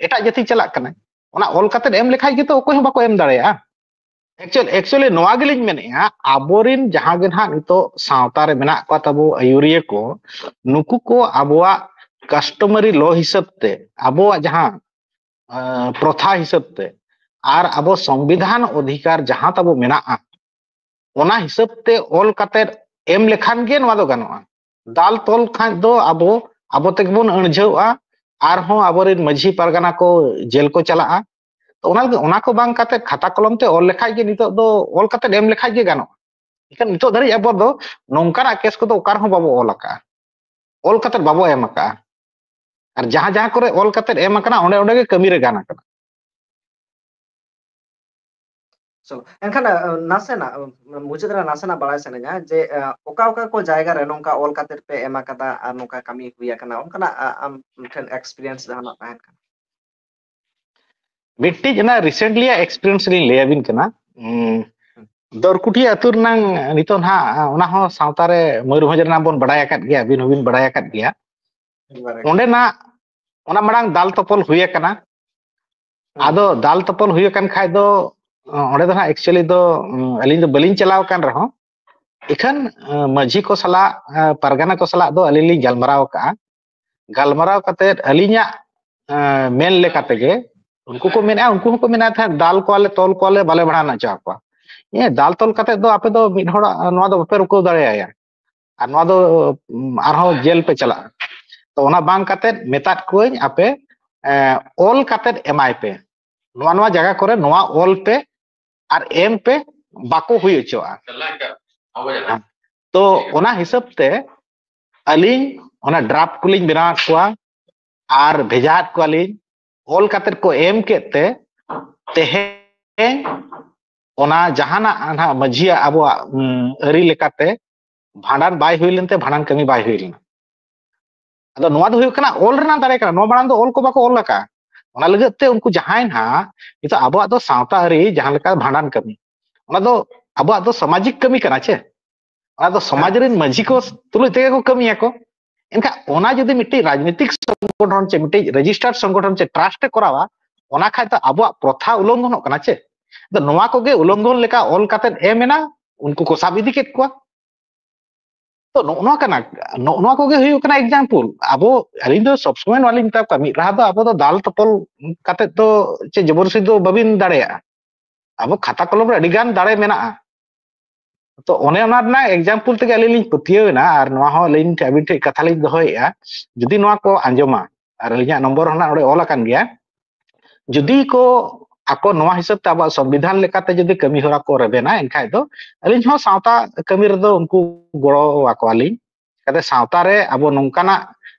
ᱮᱴᱟᱜ ᱡᱟᱹᱛᱤ ᱪᱟᱞᱟᱜ ᱠᱟᱱᱟᱭ᱾ ᱚᱱᱟ ᱚᱞ ᱠᱟᱛᱮ ᱮᱢ ᱞᱮᱠᱷᱟᱡ ᱜᱮᱛᱚ ᱚᱠᱚᱭ ᱦᱚᱸ ᱵᱟᱠᱚ ᱮᱢ ᱫᱟᱲᱮᱭᱟᱜᱼᱟ᱾ ᱮᱠᱪᱩᱭᱮᱞ ᱮᱠᱪᱩᱭᱮᱞᱤ ᱱᱚᱣᱟ ᱜᱮᱞᱤᱧ ᱢᱮᱱᱮᱫᱼᱟ, ᱟᱵᱚᱨᱮᱱ ᱡᱟᱦᱟᱸ ᱜᱮ ᱱᱟᱦᱟᱜ ᱱᱤᱛᱚᱜ ᱥᱟᱶᱛᱟ ᱨᱮ ᱢᱮᱱᱟᱜ ᱠᱚᱣᱟ ᱛᱟᱵᱚ ᱟᱹᱭᱩᱨᱤᱭᱟᱹ ᱠᱚ, ᱱᱩᱠᱩ ᱠᱚ ᱟᱵᱚᱣᱟᱜ ᱠᱟᱥᱴᱚᱢᱟᱨᱤ ᱞᱚ ᱦᱤᱥᱟᱹᱵ ᱛᱮ, ᱟᱵᱚᱣᱟᱜ ᱡᱟᱦᱟᱸ ᱯᱨᱚᱛᱷᱟ ᱦᱤᱥᱟᱹᱵ ᱛᱮ ᱟᱨ ᱟᱵᱚ ᱥᱚᱝᱵᱤᱫᱷᱟᱱ ᱚᱫᱷᱤᱠᱟᱨ ᱡᱟᱦᱟᱸ ᱛᱟᱵᱚ ᱢᱮᱱᱟᱜᱼᱟ, ᱚᱱᱟ ᱦᱤᱥᱟᱹᱵ ᱛᱮ ᱚᱞ ᱠᱟᱛᱮ ᱮᱢ ᱞᱮᱠᱷᱟᱱ ᱜᱮ ᱱᱚᱣᱟ ᱫᱚ ᱜᱟᱱᱚᱜᱼᱟ᱾ ᱫᱟᱞ ᱛᱚᱞ ᱠᱷᱟᱱ ᱫᱚ ᱟᱵᱚ ᱟᱵᱚ ᱛᱮᱜᱮ ᱵᱚᱱ ᱟᱹᱲᱡᱷᱟᱹᱣᱼᱟ, ᱟᱨᱦᱚᱸ ᱟᱵᱚᱨᱮᱱ ᱢᱟᱹᱡᱷᱤ ᱯᱟᱨᱜᱟᱱᱟ ᱠᱚ ᱡᱮᱞ ᱠᱚ ᱪᱟᱞᱟᱜᱼᱟ᱾ ᱛᱚ ᱚᱱᱟ ᱚᱱᱟ ᱠᱚ ᱵᱟᱝ ᱠᱟᱛᱮ ᱠᱷᱟᱛᱟ ᱠᱚᱞᱚᱢ ᱛᱮ ᱚᱞ ᱞᱮᱠᱷᱟᱡ ᱜᱮ, ᱱᱤᱛᱚᱜ ᱫᱚ ᱚᱞ ᱠᱟᱛᱮ ᱮᱢ ᱞᱮᱠᱷᱟᱡ ᱜᱮ ᱜᱟᱱᱚᱜᱼᱟ᱾ ᱮᱱᱠᱷᱟᱱ ᱱᱤᱛᱚᱜ ᱫᱷᱟᱹᱨᱤᱡ ᱟᱵᱚ ᱫᱚ ᱱᱚᱝᱠᱟᱱᱟᱜ ᱠᱮᱥ ᱠᱚᱫᱚ ᱚᱠᱟ ᱨᱮᱦᱚᱸ ᱵᱟᱵᱚ ᱚᱞ ᱟᱠᱟᱜᱼᱟ, ᱚᱞ ᱠᱟᱛᱮ ᱵᱟᱵᱚ ᱮᱢ ᱟᱠᱟᱜᱼᱟ᱾ ᱟᱨ ᱡᱟᱦᱟᱸ ᱡᱟᱦᱟᱸ ᱠᱚᱨᱮ ᱚᱞ ᱠᱟᱛᱮ ᱮᱢ ᱟᱠᱟᱱᱟ, ᱚᱸᱰᱮ ᱚᱸᱰᱮ ᱜᱮ ᱠᱟᱹᱢᱤ ᱨᱮ ᱜᱟᱱ ᱟᱠᱟᱱᱟ᱾ ᱮᱱᱠᱷᱟᱱ ᱱᱟᱥᱮᱱᱟᱜ ᱢᱩᱪᱟᱹᱫ ᱨᱮ ᱱᱟᱥᱮᱱᱟᱜ ᱵᱟᱲᱟᱭ ᱥᱟᱱᱟᱧᱟ ᱡᱮ ᱚᱠᱟ ᱚᱠᱟ ᱠᱚ ᱡᱟᱭᱜᱟ ᱨᱮ ᱱᱚᱝᱠᱟ ᱚᱞ ᱠᱟᱛᱮ ᱯᱮ ᱮᱢ ᱟᱠᱟᱫᱟ ᱟᱨ ᱱᱚᱝᱠᱟ ᱠᱟᱹᱢᱤ ᱦᱩᱭ ᱟᱠᱟᱱᱟ, ᱚᱱᱠᱟᱱᱟᱜ ᱟᱢ ᱴᱷᱮᱱ ᱮᱠᱥᱯᱤᱨᱤᱭᱮᱱᱥ ᱡᱟᱦᱟᱱᱟᱜ ᱛᱟᱦᱮᱱ ᱠᱟᱱᱟ? ᱢᱤᱫᱴᱤᱡ ᱚᱱᱟ ᱨᱤᱥᱮᱱᱴᱞᱤ ᱮᱠᱥᱯᱤᱨᱤᱭᱮᱱᱥ ᱞᱤᱧ ᱞᱟᱹᱭ ᱟᱵᱤᱱ ᱠᱟᱱᱟ᱾ ᱫᱚᱨᱠᱩᱴᱤᱭᱟᱹ ᱟᱹᱛᱩ ᱨᱮᱱᱟᱝ ᱱᱤᱛᱚᱜ ᱱᱟᱦᱟᱜ ᱚᱱᱟ ᱦᱚᱸ ᱥᱟᱶᱛᱟ ᱨᱮ ᱢᱚᱭᱩᱨᱵᱷᱚᱸᱡᱽ ᱨᱮᱱᱟᱜ ᱵᱚᱱ ᱵᱟᱲᱟᱭ ᱟᱠᱟᱫ ᱜᱮᱭᱟ, ᱟᱹᱵᱤᱱ ᱦᱚᱸᱵᱤᱱ ᱵᱟᱲᱟᱭ ᱟᱠᱟᱫ ᱜᱮᱭᱟ᱾ ᱚᱸᱰᱮᱱᱟᱜ ᱚᱱᱟ ᱢᱟᱲᱟᱝ ᱫᱟᱞ ᱛᱚᱯᱚᱞ ᱦᱩᱭ ᱟᱠᱟᱱᱟ᱾ ᱟᱫᱚ ᱫᱟᱞ ᱛᱚᱯᱚᱞ ᱦᱩᱭ ᱟᱠᱟᱱ ᱠᱷᱟᱡ ᱫᱚ ᱚᱸᱰᱮ ᱫᱚ ᱦᱟᱸᱜ ᱮᱠᱪᱩᱭᱮᱞᱤ ᱫᱚ ᱟᱹᱞᱤᱧ ᱫᱚ ᱵᱟᱹᱞᱤᱧ ᱪᱟᱞᱟᱣ ᱟᱠᱟᱱ ᱨᱮᱦᱚᱸ, ᱤᱠᱷᱟᱹᱱ ᱢᱟᱹᱡᱷᱤ ᱠᱚ ᱥᱟᱞᱟᱜ, ᱯᱟᱨᱜᱟᱱᱟ ᱠᱚ ᱥᱟᱞᱟᱜ ᱫᱚ ᱟᱹᱞᱤᱧ ᱞᱤᱧ ᱜᱟᱞᱢᱟᱨᱟᱣ ᱟᱠᱟᱜᱼᱟ᱾ ᱜᱟᱞᱢᱟᱨᱟᱣ ᱠᱟᱛᱮᱫ ᱟᱹᱞᱤᱧᱟᱜ ᱮᱸ, ᱢᱮᱱ ᱞᱮᱠᱟ ᱛᱮᱜᱮ ᱩᱱᱠᱩ ᱠᱚ ᱢᱮᱱᱮᱫᱼᱟ, ᱩᱱᱠᱩ ᱦᱚᱸᱠᱚ ᱢᱮᱱᱮᱫ ᱛᱟᱦᱮᱸᱫ, "ᱫᱟᱞ ᱠᱚᱣᱟᱞᱮ, ᱛᱚᱞ ᱠᱚᱣᱟᱞᱮ, ᱵᱟᱞᱮ ᱵᱷᱟᱸᱰᱟᱱ ᱦᱚᱪᱚ ᱟᱠᱚᱣᱟ᱾ ᱦᱮᱸ, ᱫᱟᱞ ᱛᱚᱞ ᱠᱟᱛᱮᱫ ᱫᱚ ᱟᱯᱮ ᱫᱚ ᱢᱤᱫ ᱦᱚᱲᱟᱜ ᱱᱚᱣᱟ ᱫᱚ ᱵᱟᱯᱮ ᱨᱩᱠᱟᱹᱣ ᱫᱟᱲᱮᱭᱟᱭᱟ, ᱟᱨ ᱱᱚᱣᱟ ᱫᱚ ᱩᱢ, ᱟᱨᱦᱚᱸ ᱡᱮᱞ ᱯᱮ ᱪᱟᱞᱟᱜᱼᱟ᱾ ᱛᱚ ᱚᱱᱟ ᱵᱟᱝ ᱠᱟᱛᱮᱫ ᱢᱮᱛᱟᱫ ᱠᱚᱣᱟᱹᱧ, ᱟᱯᱮ ᱮᱸ, ᱚᱞ ᱠᱟᱛᱮᱫ ᱮᱢᱟᱭ ᱯᱮ, ᱱᱚᱣᱟ ᱱᱚᱣᱟ ᱡᱟᱭᱜᱟ ᱠᱚᱨᱮ ᱱᱚᱣᱟ ᱚᱞ ᱯᱮ ᱟᱨ ᱮᱢ ᱯᱮ, ᱵᱟᱠᱚ ᱦᱩᱭ ᱦᱚᱪᱚᱣᱟᱜᱼᱟ᱾" ᱛᱚ ᱚᱱᱟ ᱦᱤᱥᱟᱹᱵ ᱛᱮ ᱟᱹᱞᱤᱧ ᱚᱱᱟ ᱰᱨᱟᱯᱴ ᱠᱚᱞᱤᱧ ᱵᱮᱱᱟᱣᱟᱫ ᱠᱚᱣᱟ ᱟᱨ ᱵᱷᱮᱡᱟᱣᱟᱫ ᱠᱚᱣᱟᱞᱤᱧ, ᱚᱞ ᱠᱟᱛᱮᱫ ᱠᱚ ᱮᱢ ᱠᱮᱫ ᱛᱮ ᱛᱮᱦᱮᱧ ᱚᱱᱟ ᱡᱟᱦᱟᱱᱟᱜ ᱱᱟᱦᱟᱜ ᱢᱟᱹᱡᱷᱤᱭᱟᱜ ᱟᱵᱚᱣᱟᱜ, ᱩᱢ, ᱟᱹᱨᱤ ᱞᱮᱠᱟᱛᱮ ᱵᱷᱟᱸᱰᱟᱱ ᱵᱟᱭ ᱦᱩᱭ ᱞᱮᱱᱛᱮ ᱵᱷᱟᱸᱰᱟᱱ ᱠᱟᱹᱢᱤ ᱵᱟᱭ ᱦᱩᱭ ᱞᱮᱱᱟ᱾ ᱟᱫᱚ ᱱᱚᱣᱟ ᱫᱚ ᱦᱩᱭᱩᱜ ᱠᱟᱱᱟ ᱚᱞ ᱨᱮᱱᱟᱜ ᱫᱟᱲᱮ ᱠᱟᱱᱟ᱾ ᱱᱚᱣᱟ ᱢᱟᱲᱟᱝ ᱫᱚ ᱚᱞ ᱠᱚ ᱵᱟᱠᱚ ᱚᱞ ᱟᱠᱟᱫᱼᱟ᱾ ᱚᱱᱟ ᱞᱟᱹᱜᱤᱫ ᱛᱮ ᱩᱱᱠᱩ ᱡᱟᱦᱟᱸᱭ ᱱᱟᱦᱟᱜ ᱱᱤᱛᱚᱜ ᱟᱵᱚᱣᱟᱜ ᱫᱚ ᱥᱟᱶᱛᱟ ᱟᱹᱨᱤ ᱡᱟᱦᱟᱸ ᱞᱮᱠᱟ ᱵᱷᱟᱸᱰᱟᱱ ᱠᱟᱹᱢᱤ, ᱚᱱᱟ ᱫᱚ ᱟᱵᱚᱣᱟᱜ ᱫᱚ ᱥᱟᱢᱟᱡᱤᱠ ᱠᱟᱹᱢᱤ ᱠᱟᱱᱟ ᱪᱮ? ᱚᱱᱟ ᱫᱚ ᱥᱚᱢᱟᱡᱽ ᱨᱮᱱ ᱢᱟᱹᱡᱷᱤ ᱠᱚ ᱛᱩᱞᱩᱡ ᱛᱮᱜᱮ ᱠᱚ ᱠᱟᱹᱢᱤᱭᱟᱠᱚ᱾ ᱮᱱᱠᱷᱟᱱ ᱚᱱᱟ ᱡᱩᱫᱤ ᱢᱤᱫᱴᱤᱡ ᱨᱟᱡᱽᱱᱤᱛᱤᱠ ᱥᱚᱝᱜᱚᱴᱷᱚᱱ ᱪᱮ ᱢᱤᱫᱴᱤᱡ ᱨᱮᱡᱤᱥᱴᱟᱨᱰ ᱥᱚᱝᱜᱚᱴᱷᱚᱱ ᱪᱮ ᱴᱨᱟᱥᱴ ᱮ ᱠᱚᱨᱟᱣᱟ, ᱚᱱᱟ ᱠᱷᱟᱡ ᱫᱚ ᱟᱵᱚᱣᱟᱜ ᱯᱨᱚᱛᱷᱟ ᱩᱞᱞᱚᱝᱜᱷᱚᱱᱚᱜ ᱠᱟᱱᱟ ᱪᱮ? ᱟᱫᱚ ᱱᱚᱣᱟ ᱠᱚᱜᱮ ᱩᱞᱞᱚᱝᱜᱷᱚᱱ ᱞᱮᱠᱟ ᱚᱞ ᱠᱟᱛᱮᱫ ᱮᱢ ᱮᱱᱟ, ᱩᱱᱠᱩ ᱠᱚ ᱥᱟᱵ ᱤᱫᱤ ᱠᱮᱫ ᱠᱚᱣᱟ᱾ ᱛᱚ ᱱᱚᱜᱼᱚ ᱱᱚᱣᱟ ᱠᱟᱱᱟ, ᱱᱚᱜᱼᱚ ᱱᱚᱣᱟ ᱠᱚᱜᱮ ᱦᱩᱭᱩᱜ ᱠᱟᱱᱟ ᱮᱠᱡᱟᱢᱯᱚᱞ᱾ ᱟᱵᱚ, ᱟᱹᱞᱤᱧ ᱫᱚ ᱥᱚᱵ ᱥᱚᱢᱚᱭ ᱱᱚᱣᱟ ᱞᱤᱧ ᱢᱮᱛᱟ ᱠᱚᱣᱟ, ᱢᱤᱫ ᱨᱟᱦᱟ ᱫᱚ ᱟᱵᱚ ᱫᱚ ᱫᱟᱞ ᱛᱚᱯᱚᱞ ᱠᱟᱛᱮᱫ ᱫᱚ ᱪᱮ ᱡᱚᱵᱚᱨᱫᱚᱥᱛᱤ ᱫᱚ ᱵᱟᱹᱵᱤᱱ ᱫᱟᱲᱮᱭᱟᱜᱼᱟ᱾ ᱟᱵᱚ ᱠᱷᱟᱛᱟ ᱠᱚᱞᱚᱢ ᱨᱮ ᱟᱹᱰᱤ ᱜᱟᱱ ᱫᱟᱲᱮ ᱢᱮᱱᱟᱜᱼᱟ᱾ ᱛᱚ ᱚᱱᱮ ᱚᱱᱟ ᱨᱮᱱᱟᱜ ᱮᱠᱡᱟᱢᱯᱚᱞ ᱛᱮᱜᱮ ᱟᱹᱞᱤᱧ ᱞᱤᱧ ᱯᱟᱹᱛᱭᱟᱹᱣ ᱮᱱᱟ, ᱟᱨ ᱱᱚᱣᱟ ᱦᱚᱸ ᱟᱹᱞᱤᱧ ᱴᱷᱮᱱ, ᱟᱹᱵᱤᱱ ᱴᱷᱮᱱ ᱠᱟᱛᱷᱟ ᱞᱤᱧ ᱫᱚᱦᱚᱭᱮᱫᱼᱟ, ᱡᱩᱫᱤ ᱱᱚᱣᱟ ᱠᱚ ᱟᱸᱡᱚᱢᱟ, ᱟᱨ ᱟᱹᱞᱤᱧᱟᱜ ᱱᱚᱢᱵᱚᱨ ᱦᱚᱸ ᱱᱟᱜ ᱚᱸᱰᱮ ᱚᱞ ᱟᱠᱟᱱ ᱜᱮᱭᱟ, ᱡᱩᱫᱤ ᱠᱚ ᱟᱠᱚ ᱱᱚᱣᱟ ᱦᱤᱥᱟᱹᱵ ᱛᱮ ᱟᱵᱚᱣᱟᱜ ᱥᱚᱝᱵᱤᱫᱷᱟᱱ ᱞᱮᱠᱟᱛᱮ ᱡᱩᱫᱤ ᱠᱟᱹᱢᱤ ᱦᱚᱨᱟ ᱠᱚ ᱨᱮᱵᱮᱱᱟ, ᱮᱱᱠᱷᱟᱡ ᱫᱚ ᱟᱹᱞᱤᱧ ᱦᱚᱸ ᱥᱟᱶᱛᱟ ᱠᱟᱹᱢᱤ ᱨᱮᱫᱚ ᱩᱱᱠᱩ ᱜᱚᱲᱚ ᱟᱠᱚᱣᱟᱞᱤᱧ᱾ ᱪᱤᱠᱟᱹᱛᱮ ᱥᱟᱶᱛᱟ ᱨᱮ ᱟᱵᱚ ᱱᱚᱝᱠᱟᱱᱟᱜ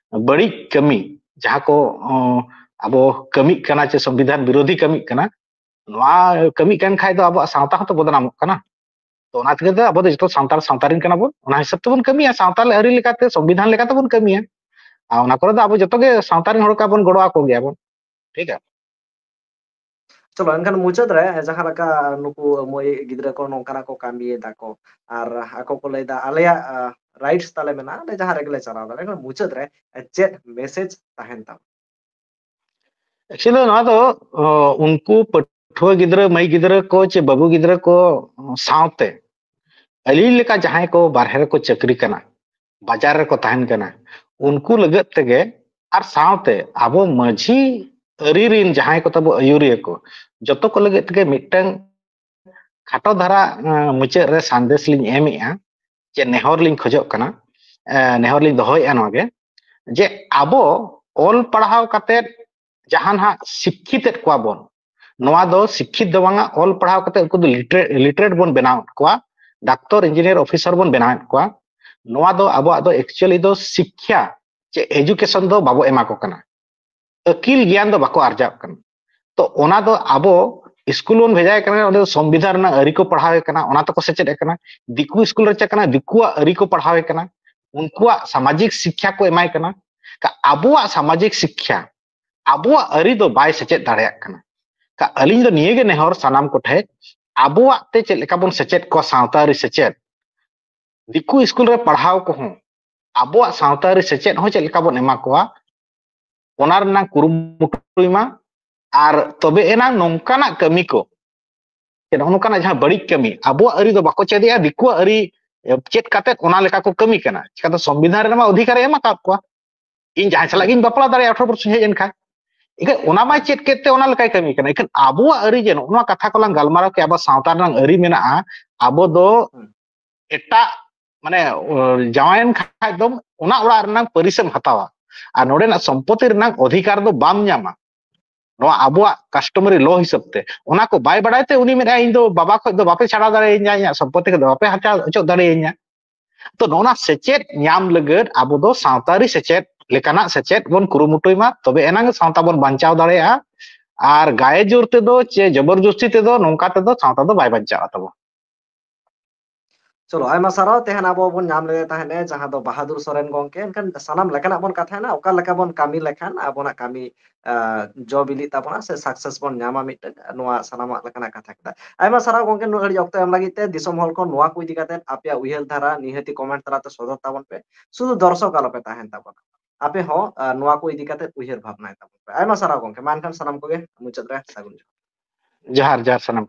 ᱵᱟᱹᱲᱤᱡ ᱠᱟᱹᱢᱤ ᱡᱟᱦᱟᱸ ᱠᱚ, ᱚ, ᱟᱵᱚ ᱠᱟᱹᱢᱤᱜ ᱠᱟᱱᱟ ᱪᱮ ᱥᱚᱝᱵᱤᱫᱷᱟᱱ ᱵᱤᱨᱳᱫᱷᱤ ᱠᱟᱹᱢᱤᱜ ᱠᱟᱱᱟ, ᱱᱚᱣᱟ ᱠᱟᱹᱢᱤᱜ ᱠᱟᱱ ᱠᱷᱟᱡ ᱫᱚ ᱟᱵᱚᱣᱟᱜ ᱥᱟᱶᱛᱟ ᱦᱚᱸᱛᱚ ᱵᱚᱫᱱᱟᱢᱚᱜ ᱠᱟᱱᱟ᱾ ᱛᱚ ᱚᱱᱟ ᱛᱮᱜᱮ ᱫᱚ ᱟᱵᱚ ᱫᱚ ᱡᱚᱛᱚ ᱥᱟᱱᱛᱟᱲ ᱥᱟᱶᱛᱟ ᱨᱮᱱ ᱠᱟᱱᱟ ᱵᱚᱱ, ᱚᱱᱟ ᱦᱤᱥᱟᱹᱵ ᱛᱮᱵᱚᱱ ᱠᱟᱹᱢᱤᱭᱟ, ᱥᱟᱶᱛᱟ ᱟᱹᱨᱤ ᱞᱮᱠᱟᱛᱮ ᱥᱚᱝᱵᱤᱫᱷᱟᱱ ᱞᱮᱠᱟᱛᱮᱵᱚᱱ ᱠᱟᱹᱢᱤᱭᱟ᱾ ᱟᱨ ᱚᱱᱟ ᱠᱚᱨᱮ ᱫᱚ ᱟᱵᱚ ᱡᱚᱛᱚ ᱜᱮ ᱥᱟᱶᱛᱟ ᱨᱮᱱ ᱦᱚᱲ ᱠᱚ ᱵᱚᱱ ᱜᱚᱲᱚ ᱟᱠᱚ ᱜᱮᱭᱟ ᱵᱚᱱ, ᱴᱷᱤᱠ ᱜᱮᱭᱟ᱾ ᱪᱚᱞᱚ, ᱮᱱᱠᱷᱟᱱ ᱢᱩᱪᱟᱹᱫ ᱨᱮ ᱡᱟᱦᱟᱸ ᱞᱮᱠᱟ ᱱᱩᱠᱩ ᱢᱟᱹᱭ ᱜᱤᱫᱽᱨᱟᱹ ᱠᱚ ᱱᱚᱝᱠᱟᱱᱟᱜ ᱠᱚ ᱠᱟᱹᱢᱤᱭᱮᱫᱟ ᱠᱚ, ᱟᱨ ᱟᱠᱚ ᱠᱚ ᱞᱟᱹᱭᱫᱟ, "ᱟᱞᱮᱭᱟᱜ, ᱟ, ᱨᱟᱭᱤᱴᱥ ᱛᱟᱞᱮ ᱢᱮᱱᱟᱜᱼᱟ, ᱟᱞᱮ ᱡᱟᱦᱟᱸ ᱨᱮᱜᱮ ᱞᱮ ᱪᱟᱞᱟᱣ ᱫᱟᱲᱮᱭᱟᱜᱼᱟ", ᱮᱱᱠᱷᱟᱱ ᱢᱩᱪᱟᱹᱫ ᱨᱮ ᱪᱮᱫ ᱢᱮᱥᱮᱡᱽ ᱛᱟᱦᱮᱱ ᱛᱟᱢᱟ? ᱮᱠᱪᱩᱭᱮᱞᱤ ᱱᱚᱣᱟ ᱫᱚ, ᱚ, ᱩᱱᱠᱩ ᱯᱟᱹᱴᱷᱩᱣᱟᱹ ᱜᱤᱫᱽᱨᱟᱹ, ᱢᱟᱹᱭ ᱜᱤᱫᱽᱨᱟᱹ ᱠᱚ ᱪᱮ ᱵᱟᱹᱵᱩ ᱜᱤᱫᱽᱨᱟᱹ ᱠᱚ ᱥᱟᱶᱛᱮ ᱟᱹᱞᱤᱧ ᱞᱮᱠᱟ ᱡᱟᱦᱟᱸᱭ ᱠᱚ ᱵᱟᱨᱦᱮ ᱨᱮᱠᱚ ᱪᱟᱹᱠᱨᱤ ᱠᱟᱱᱟ, ᱵᱟᱡᱟᱨ ᱨᱮᱠᱚ ᱛᱟᱦᱮᱱ ᱠᱟᱱᱟ, ᱩᱱᱠᱩ ᱞᱟᱹᱜᱤᱫ ᱛᱮᱜᱮ ᱟᱨ ᱥᱟᱶᱛᱮ ᱟᱵᱚ ᱢᱟᱹᱡᱷᱤ ᱟᱹᱨᱤ ᱨᱤᱱ ᱡᱟᱦᱟᱸᱭ ᱠᱚ ᱛᱟᱵᱚ ᱟᱹᱭᱩᱨᱤᱭᱟᱹ ᱠᱚ, ᱡᱚᱛᱚ ᱠᱚ ᱞᱟᱹᱜᱤᱫ ᱛᱮᱜᱮ ᱢᱤᱫᱴᱟᱝ ᱠᱷᱟᱴᱚ ᱫᱷᱟᱨᱟ, ᱮᱸ, ᱢᱩᱪᱟᱹᱫ ᱨᱮ ᱥᱟᱸᱫᱮᱥ ᱞᱤᱧ ᱮᱢᱮᱜᱼᱟ, ᱡᱮ ᱱᱮᱦᱚᱨ ᱞᱤᱧ ᱠᱷᱚᱡᱚᱜ ᱠᱟᱱᱟ, ᱮᱸ, ᱱᱮᱦᱚᱨ ᱞᱤᱧ ᱫᱚᱦᱚᱭᱮᱜᱼᱟ ᱱᱚᱣᱟ ᱜᱮ, ᱡᱮ ᱟᱵᱚ ᱚᱞ ᱯᱟᱲᱦᱟᱣ ᱠᱟᱛᱮᱫ ᱡᱟᱦᱟᱸ ᱱᱟᱦᱟᱜ ᱥᱤᱠᱠᱷᱤᱛᱮᱫ ᱠᱚᱣᱟ ᱵᱚᱱ, ᱱᱚᱣᱟ ᱫᱚ ᱥᱤᱠᱠᱷᱤᱛ ᱫᱚ ᱵᱟᱝᱟ, ᱚᱞ ᱯᱟᱲᱦᱟᱣ ᱠᱟᱛᱮ ᱩᱱᱠᱩ ᱫᱚ literate, literate ᱵᱚᱱ ᱵᱮᱱᱟᱣᱮᱫ ᱠᱚᱣᱟ, ᱰᱟᱠᱛᱚᱨ, ᱤᱧᱡᱤᱱᱤᱭᱟᱨ, ᱚᱯᱷᱤᱥᱟᱨ ᱵᱚᱱ ᱵᱮᱱᱟᱣᱮᱫ ᱠᱚᱣᱟ᱾ ᱱᱚᱣᱟ ᱫᱚ ᱟᱵᱚᱣᱟᱜ ᱫᱚ actually ᱫᱚ ᱥᱤᱠᱠᱷᱟ ᱪᱮ education ᱫᱚ ᱵᱟᱵᱚ ᱮᱢᱟ ᱠᱚ ᱠᱟᱱᱟ, ᱟᱹᱠᱤᱞ ᱜᱮᱭᱟᱱ ᱫᱚ ᱵᱟᱠᱚ ᱟᱨᱡᱟᱣ ᱠᱟᱱᱟ᱾ ᱛᱚ ᱚᱱᱟ ᱫᱚ ᱟᱵᱚ ᱥᱠᱩᱞ ᱵᱚᱱ ᱵᱷᱮᱡᱟᱭ ᱠᱟᱱᱟ, ᱚᱸᱰᱮ ᱫᱚ ᱥᱚᱝᱵᱤᱫᱷᱟᱱ ᱨᱮᱱᱟᱜ ᱟᱹᱨᱤ ᱠᱚ ᱯᱟᱲᱦᱟᱣᱮ ᱠᱟᱱᱟ, ᱚᱱᱟ ᱛᱮᱠᱚ ᱥᱮᱪᱮᱫ ᱮ ᱠᱟᱱᱟ᱾ ᱫᱤᱠᱩ ᱥᱠᱩᱞ ᱨᱮ ᱪᱮᱫ ᱠᱟᱱᱟ, ᱫᱤᱠᱩᱣᱟᱜ ᱟᱹᱨᱤ ᱠᱚ ᱯᱟᱲᱦᱟᱣᱮ ᱠᱟᱱᱟ, ᱩᱱᱠᱩᱣᱟᱜ ᱥᱟᱢᱟᱡᱤᱠ ᱥᱤᱠᱠᱷᱟ ᱠᱚ ᱮᱢᱟᱭ ᱠᱟᱱᱟ᱾ ᱠᱟ-, ᱟᱵᱚᱣᱟᱜ ᱥᱟᱢᱟᱡᱤᱠ ᱥᱤᱠᱠᱷᱟ, ᱟᱵᱚᱣᱟᱜ ᱟᱹᱨᱤ ᱫᱚ ᱵᱟᱭ ᱥᱮᱪᱮᱫ ᱫᱟᱲᱮᱭᱟᱜ ᱠᱟᱱᱟ᱾ ᱠᱟ-, ᱟᱹᱞᱤᱧ ᱫᱚ ᱱᱤᱭᱟᱹ ᱜᱮ ᱱᱮᱦᱚᱨ ᱥᱟᱱᱟᱢ ᱠᱚᱴᱷᱮᱱ, ᱟᱵᱚᱣᱟᱜ ᱛᱮ ᱪᱮᱫ ᱞᱮᱠᱟ ᱵᱚᱱ ᱥᱮᱪᱮᱫ ᱠᱚᱣᱟ, ᱥᱟᱶᱛᱟ ᱟᱹᱨᱤ ᱥᱮᱪᱮᱫ, ᱫᱤᱠᱩ ᱥᱠᱩᱞ ᱨᱮ ᱯᱟᱲᱦᱟᱣ ᱠᱚᱦᱚᱸ ᱟᱵᱚᱣᱟᱜ ᱥᱟᱶᱛᱟ ᱟᱹᱨᱤ ᱥᱮᱪᱮᱫ ᱦᱚᱸ ᱪᱮᱫ ᱞᱮᱠᱟ ᱵᱚᱱ ᱮᱢᱟ ᱠᱚᱣᱟ, ᱚᱱᱟ ᱨᱮᱱᱟᱜ ᱠᱩᱨᱩᱢᱩᱴᱩᱭ ᱢᱟ᱾ ᱟᱨ ᱛᱚᱵᱮ ᱮᱱᱟᱝ ᱱᱚᱝᱠᱟᱱᱟᱜ ᱠᱟᱹᱢᱤ ᱠᱚ, ᱪᱮᱫ ᱱᱚᱜᱼᱚ ᱱᱚᱝᱠᱟᱱᱟᱜ ᱡᱟᱦᱟᱸ ᱵᱟᱹᱲᱤᱡ ᱠᱟᱹᱢᱤ, ᱟᱵᱚᱣᱟᱜ ᱟᱹᱨᱤ ᱫᱚ ᱵᱟᱠᱚ ᱪᱮᱫᱮᱜᱼᱟ, ᱫᱤᱠᱩᱣᱟᱜ ᱟᱹᱨᱤ, ᱮ, ᱪᱮᱫ ᱠᱟᱛᱮᱫ ᱚᱱᱟ ᱞᱮᱠᱟ ᱠᱚ ᱠᱟᱹᱢᱤ ᱠᱟᱱᱟ᱾ ᱪᱤᱠᱟᱹᱛᱮ ᱥᱚᱝᱵᱤᱫᱷᱟᱱ ᱨᱮᱢᱟ ᱚᱫᱷᱤᱠᱟᱨ ᱮ ᱮᱢ ᱟᱠᱟᱫ ᱠᱚᱣᱟ, ᱤᱧ ᱡᱟᱦᱟᱸᱭ ᱥᱟᱞᱟᱜ ᱜᱤᱧ ᱵᱟᱯᱞᱟ ᱫᱟᱲᱮᱭᱟᱜᱼᱟ ᱟᱴᱷᱨᱚ ᱵᱚᱪᱷᱚᱨ ᱦᱮᱡ ᱮᱱ ᱠᱷᱟᱱ᱾ ᱤᱠᱷᱟᱹᱱ ᱚᱱᱟ ᱢᱟᱭ ᱪᱮᱫ ᱠᱮᱫ ᱛᱮ ᱚᱱᱟ ᱞᱮᱠᱟᱭ ᱠᱟᱹᱢᱤ ᱠᱟᱱᱟ᱾ ᱤᱠᱷᱟᱹᱱ ᱟᱵᱚᱣᱟᱜ ᱟᱹᱨᱤ ᱡᱮ ᱱᱚᱜᱼᱚ ᱱᱚᱣᱟ ᱠᱟᱛᱷᱟ ᱠᱚᱞᱟᱝ ᱜᱟᱞᱢᱟᱨᱟᱣ ᱠᱮᱫ, ᱟᱵᱚ ᱥᱟᱶᱛᱟ ᱨᱮᱱᱟᱜ ᱟᱹᱨᱤ ᱢᱮᱱᱟᱜᱼᱟ, ᱟᱵᱚ ᱫᱚ ᱦᱩᱸ᱾ ᱮᱴᱟᱜ, ᱢᱟᱱᱮ, ᱚ, ᱡᱟᱶᱟᱭᱮᱱ ᱠᱷᱟᱡ ᱫᱚᱢ ᱚᱱᱟ ᱚᱲᱟᱜ ᱨᱮᱱᱟᱜ ᱯᱟᱹᱨᱤᱥᱮᱢ ᱦᱟᱛᱟᱣᱟ, ᱟᱨ ᱱᱚᱰᱮᱱᱟᱜ ᱥᱚᱢᱯᱚᱛᱤ ᱨᱮᱱᱟᱜ ᱚᱫᱷᱤᱠᱟᱨ ᱫᱚ ᱵᱟᱢ ᱧᱟᱢᱟ᱾ ᱱᱚᱣᱟ ᱟᱵᱚᱣᱟᱜ customary law ᱦᱤᱥᱟᱹᱵ ᱛᱮ᱾ ᱚᱱᱟ ᱠᱚ ᱵᱟᱭ ᱵᱟᱲᱟᱭ ᱛᱮ ᱩᱱᱤ ᱢᱮᱱᱮᱫᱼᱟ, "ᱤᱧ ᱫᱚ ᱵᱟᱵᱟ ᱠᱷᱚᱡ ᱫᱚ ᱵᱟᱯᱮ ᱪᱷᱟᱰᱟᱣ ᱫᱟᱲᱮᱭᱟᱹᱧᱟ, ᱤᱧᱟᱹᱜ ᱥᱚᱢᱯᱚᱛᱤ ᱠᱷᱚᱡ ᱫᱚ ᱵᱟᱯᱮ ᱦᱟᱛᱟᱣ ᱚᱪᱚᱜ ᱫᱟᱲᱮᱭᱟᱹᱧᱟ᱾" ᱛᱚ ᱱᱚᱜᱼᱚ ᱱᱟ ᱥᱮᱪᱮᱫ ᱧᱟᱢ ᱞᱟᱹᱜᱤᱫ ᱟᱵᱚ ᱫᱚ ᱥᱟᱶᱛᱟᱨᱤ ᱥᱮᱪᱮᱫ ᱞᱮᱠᱟᱱᱟᱜ ᱥᱮᱪᱮᱫ ᱵᱚᱱ ᱠᱩᱨᱩᱢᱩᱴᱩᱭ ᱢᱟ, ᱛᱚᱵᱮ ᱮᱱᱟᱝ ᱜᱮ ᱥᱟᱶᱛᱟ ᱵᱚᱱ ᱵᱟᱧᱪᱟᱣ ᱫᱟᱲᱮᱭᱟᱜᱼᱟ᱾ ᱟᱨ ᱜᱟᱭᱮ ᱡᱳᱨ ᱛᱮᱫᱚ ᱪᱮ ᱡᱚᱵᱚᱨ ᱡᱚᱥᱛᱤ ᱛᱮᱫᱚ ᱱᱚᱝᱠᱟ ᱛᱮᱫᱚ ᱥᱟᱶᱛᱟ ᱫᱚ ᱵᱟᱭ ᱵᱟᱧᱪᱟᱜᱼᱟ ᱛᱟᱵᱚᱱ᱾ ᱪᱚᱞᱚ, ᱟᱭᱢᱟ ᱥᱟᱨᱦᱟᱣ᱾ ᱛᱮᱦᱮᱧ ᱟᱵᱚ ᱵᱚᱱ ᱧᱟᱢ ᱞᱮᱫᱮ ᱛᱟᱦᱮᱸᱫ ᱮ, ᱡᱟᱦᱟᱸ ᱫᱚ ᱵᱟᱦᱟᱫᱩᱨ ᱥᱚᱨᱮᱱ ᱜᱚᱝᱠᱮ᱾ ᱮᱱᱠᱷᱟᱱ ᱥᱟᱱᱟᱢ ᱞᱮᱠᱟᱱᱟᱜ ᱵᱚᱱ ᱠᱟᱛᱷᱟᱭᱮᱱᱟ, ᱚᱠᱟ ᱞᱮᱠᱟ ᱵᱚᱱ ᱠᱟᱹᱢᱤ ᱞᱮᱠᱷᱟᱱ ᱟᱵᱚᱱᱟᱜ ᱠᱟᱹᱢᱤ, ᱟ, ᱡᱚ ᱵᱤᱞᱤᱜ ᱛᱟᱵᱚᱱᱟ ᱥᱮ success ᱵᱚᱱ ᱧᱟᱢᱟ ᱢᱤᱫᱴᱮᱱ, ᱱᱚᱣᱟ ᱥᱟᱱᱟᱢᱟᱜ ᱞᱮᱠᱟᱱᱟᱜ ᱠᱟᱛᱷᱟ ᱠᱮᱫᱟ᱾ ᱟᱭᱢᱟ ᱥᱟᱨᱦᱟᱣ ᱜᱚᱝᱠᱮ, ᱱᱩᱱᱟᱹᱜ ᱜᱷᱟᱹᱲᱤᱡ ᱚᱠᱛᱚ ᱮᱢ ᱞᱟᱹᱜᱤᱫ ᱛᱮ᱾ ᱫᱤᱥᱚᱢ ᱦᱚᱲ ᱠᱚ ᱱᱚᱣᱟ ᱠᱚ ᱤᱫᱤ ᱠᱟᱛᱮ ᱟᱯᱮᱭᱟᱜ ᱩᱭᱦᱟᱹᱨ ᱫᱷᱟᱨᱟ ᱱᱤᱦᱟᱹᱛᱤ comment ᱛᱟᱞᱟᱛᱮ ᱥᱚᱫᱚᱨ ᱛᱟᱵᱚᱱ ᱯᱮ᱾ ᱥᱩᱫᱷᱩ ᱫᱚᱨᱥᱚᱠ ᱟᱞᱚᱯᱮ ᱛᱟᱦᱮᱱ ᱛᱟᱵᱚᱱᱟ, ᱟᱯᱮ ᱦᱚᱸ, ᱟ, ᱱᱚᱣᱟ ᱠᱚ ᱤᱫᱤ ᱠᱟᱛᱮ ᱩᱭᱦᱟᱹᱨ ᱵᱷᱟᱵᱽᱱᱟᱭ ᱛᱟᱵᱚᱱ ᱯᱮ᱾ ᱟᱭᱢᱟ ᱥᱟᱨᱦᱟᱣ ᱜᱚᱝᱠᱮ᱾ ᱢᱟ ᱮᱱᱠᱷᱟᱱ ᱥᱟᱱᱟᱢ ᱠᱚᱜᱮ ᱢᱩᱪᱟᱹᱫ ᱨᱮ ᱥᱟᱹᱜᱩᱱ ᱡᱚᱦᱟᱨ᱾ ᱡᱚᱦᱟᱨ, ᱡᱚᱦᱟᱨ ᱥᱟᱱᱟᱢ᱾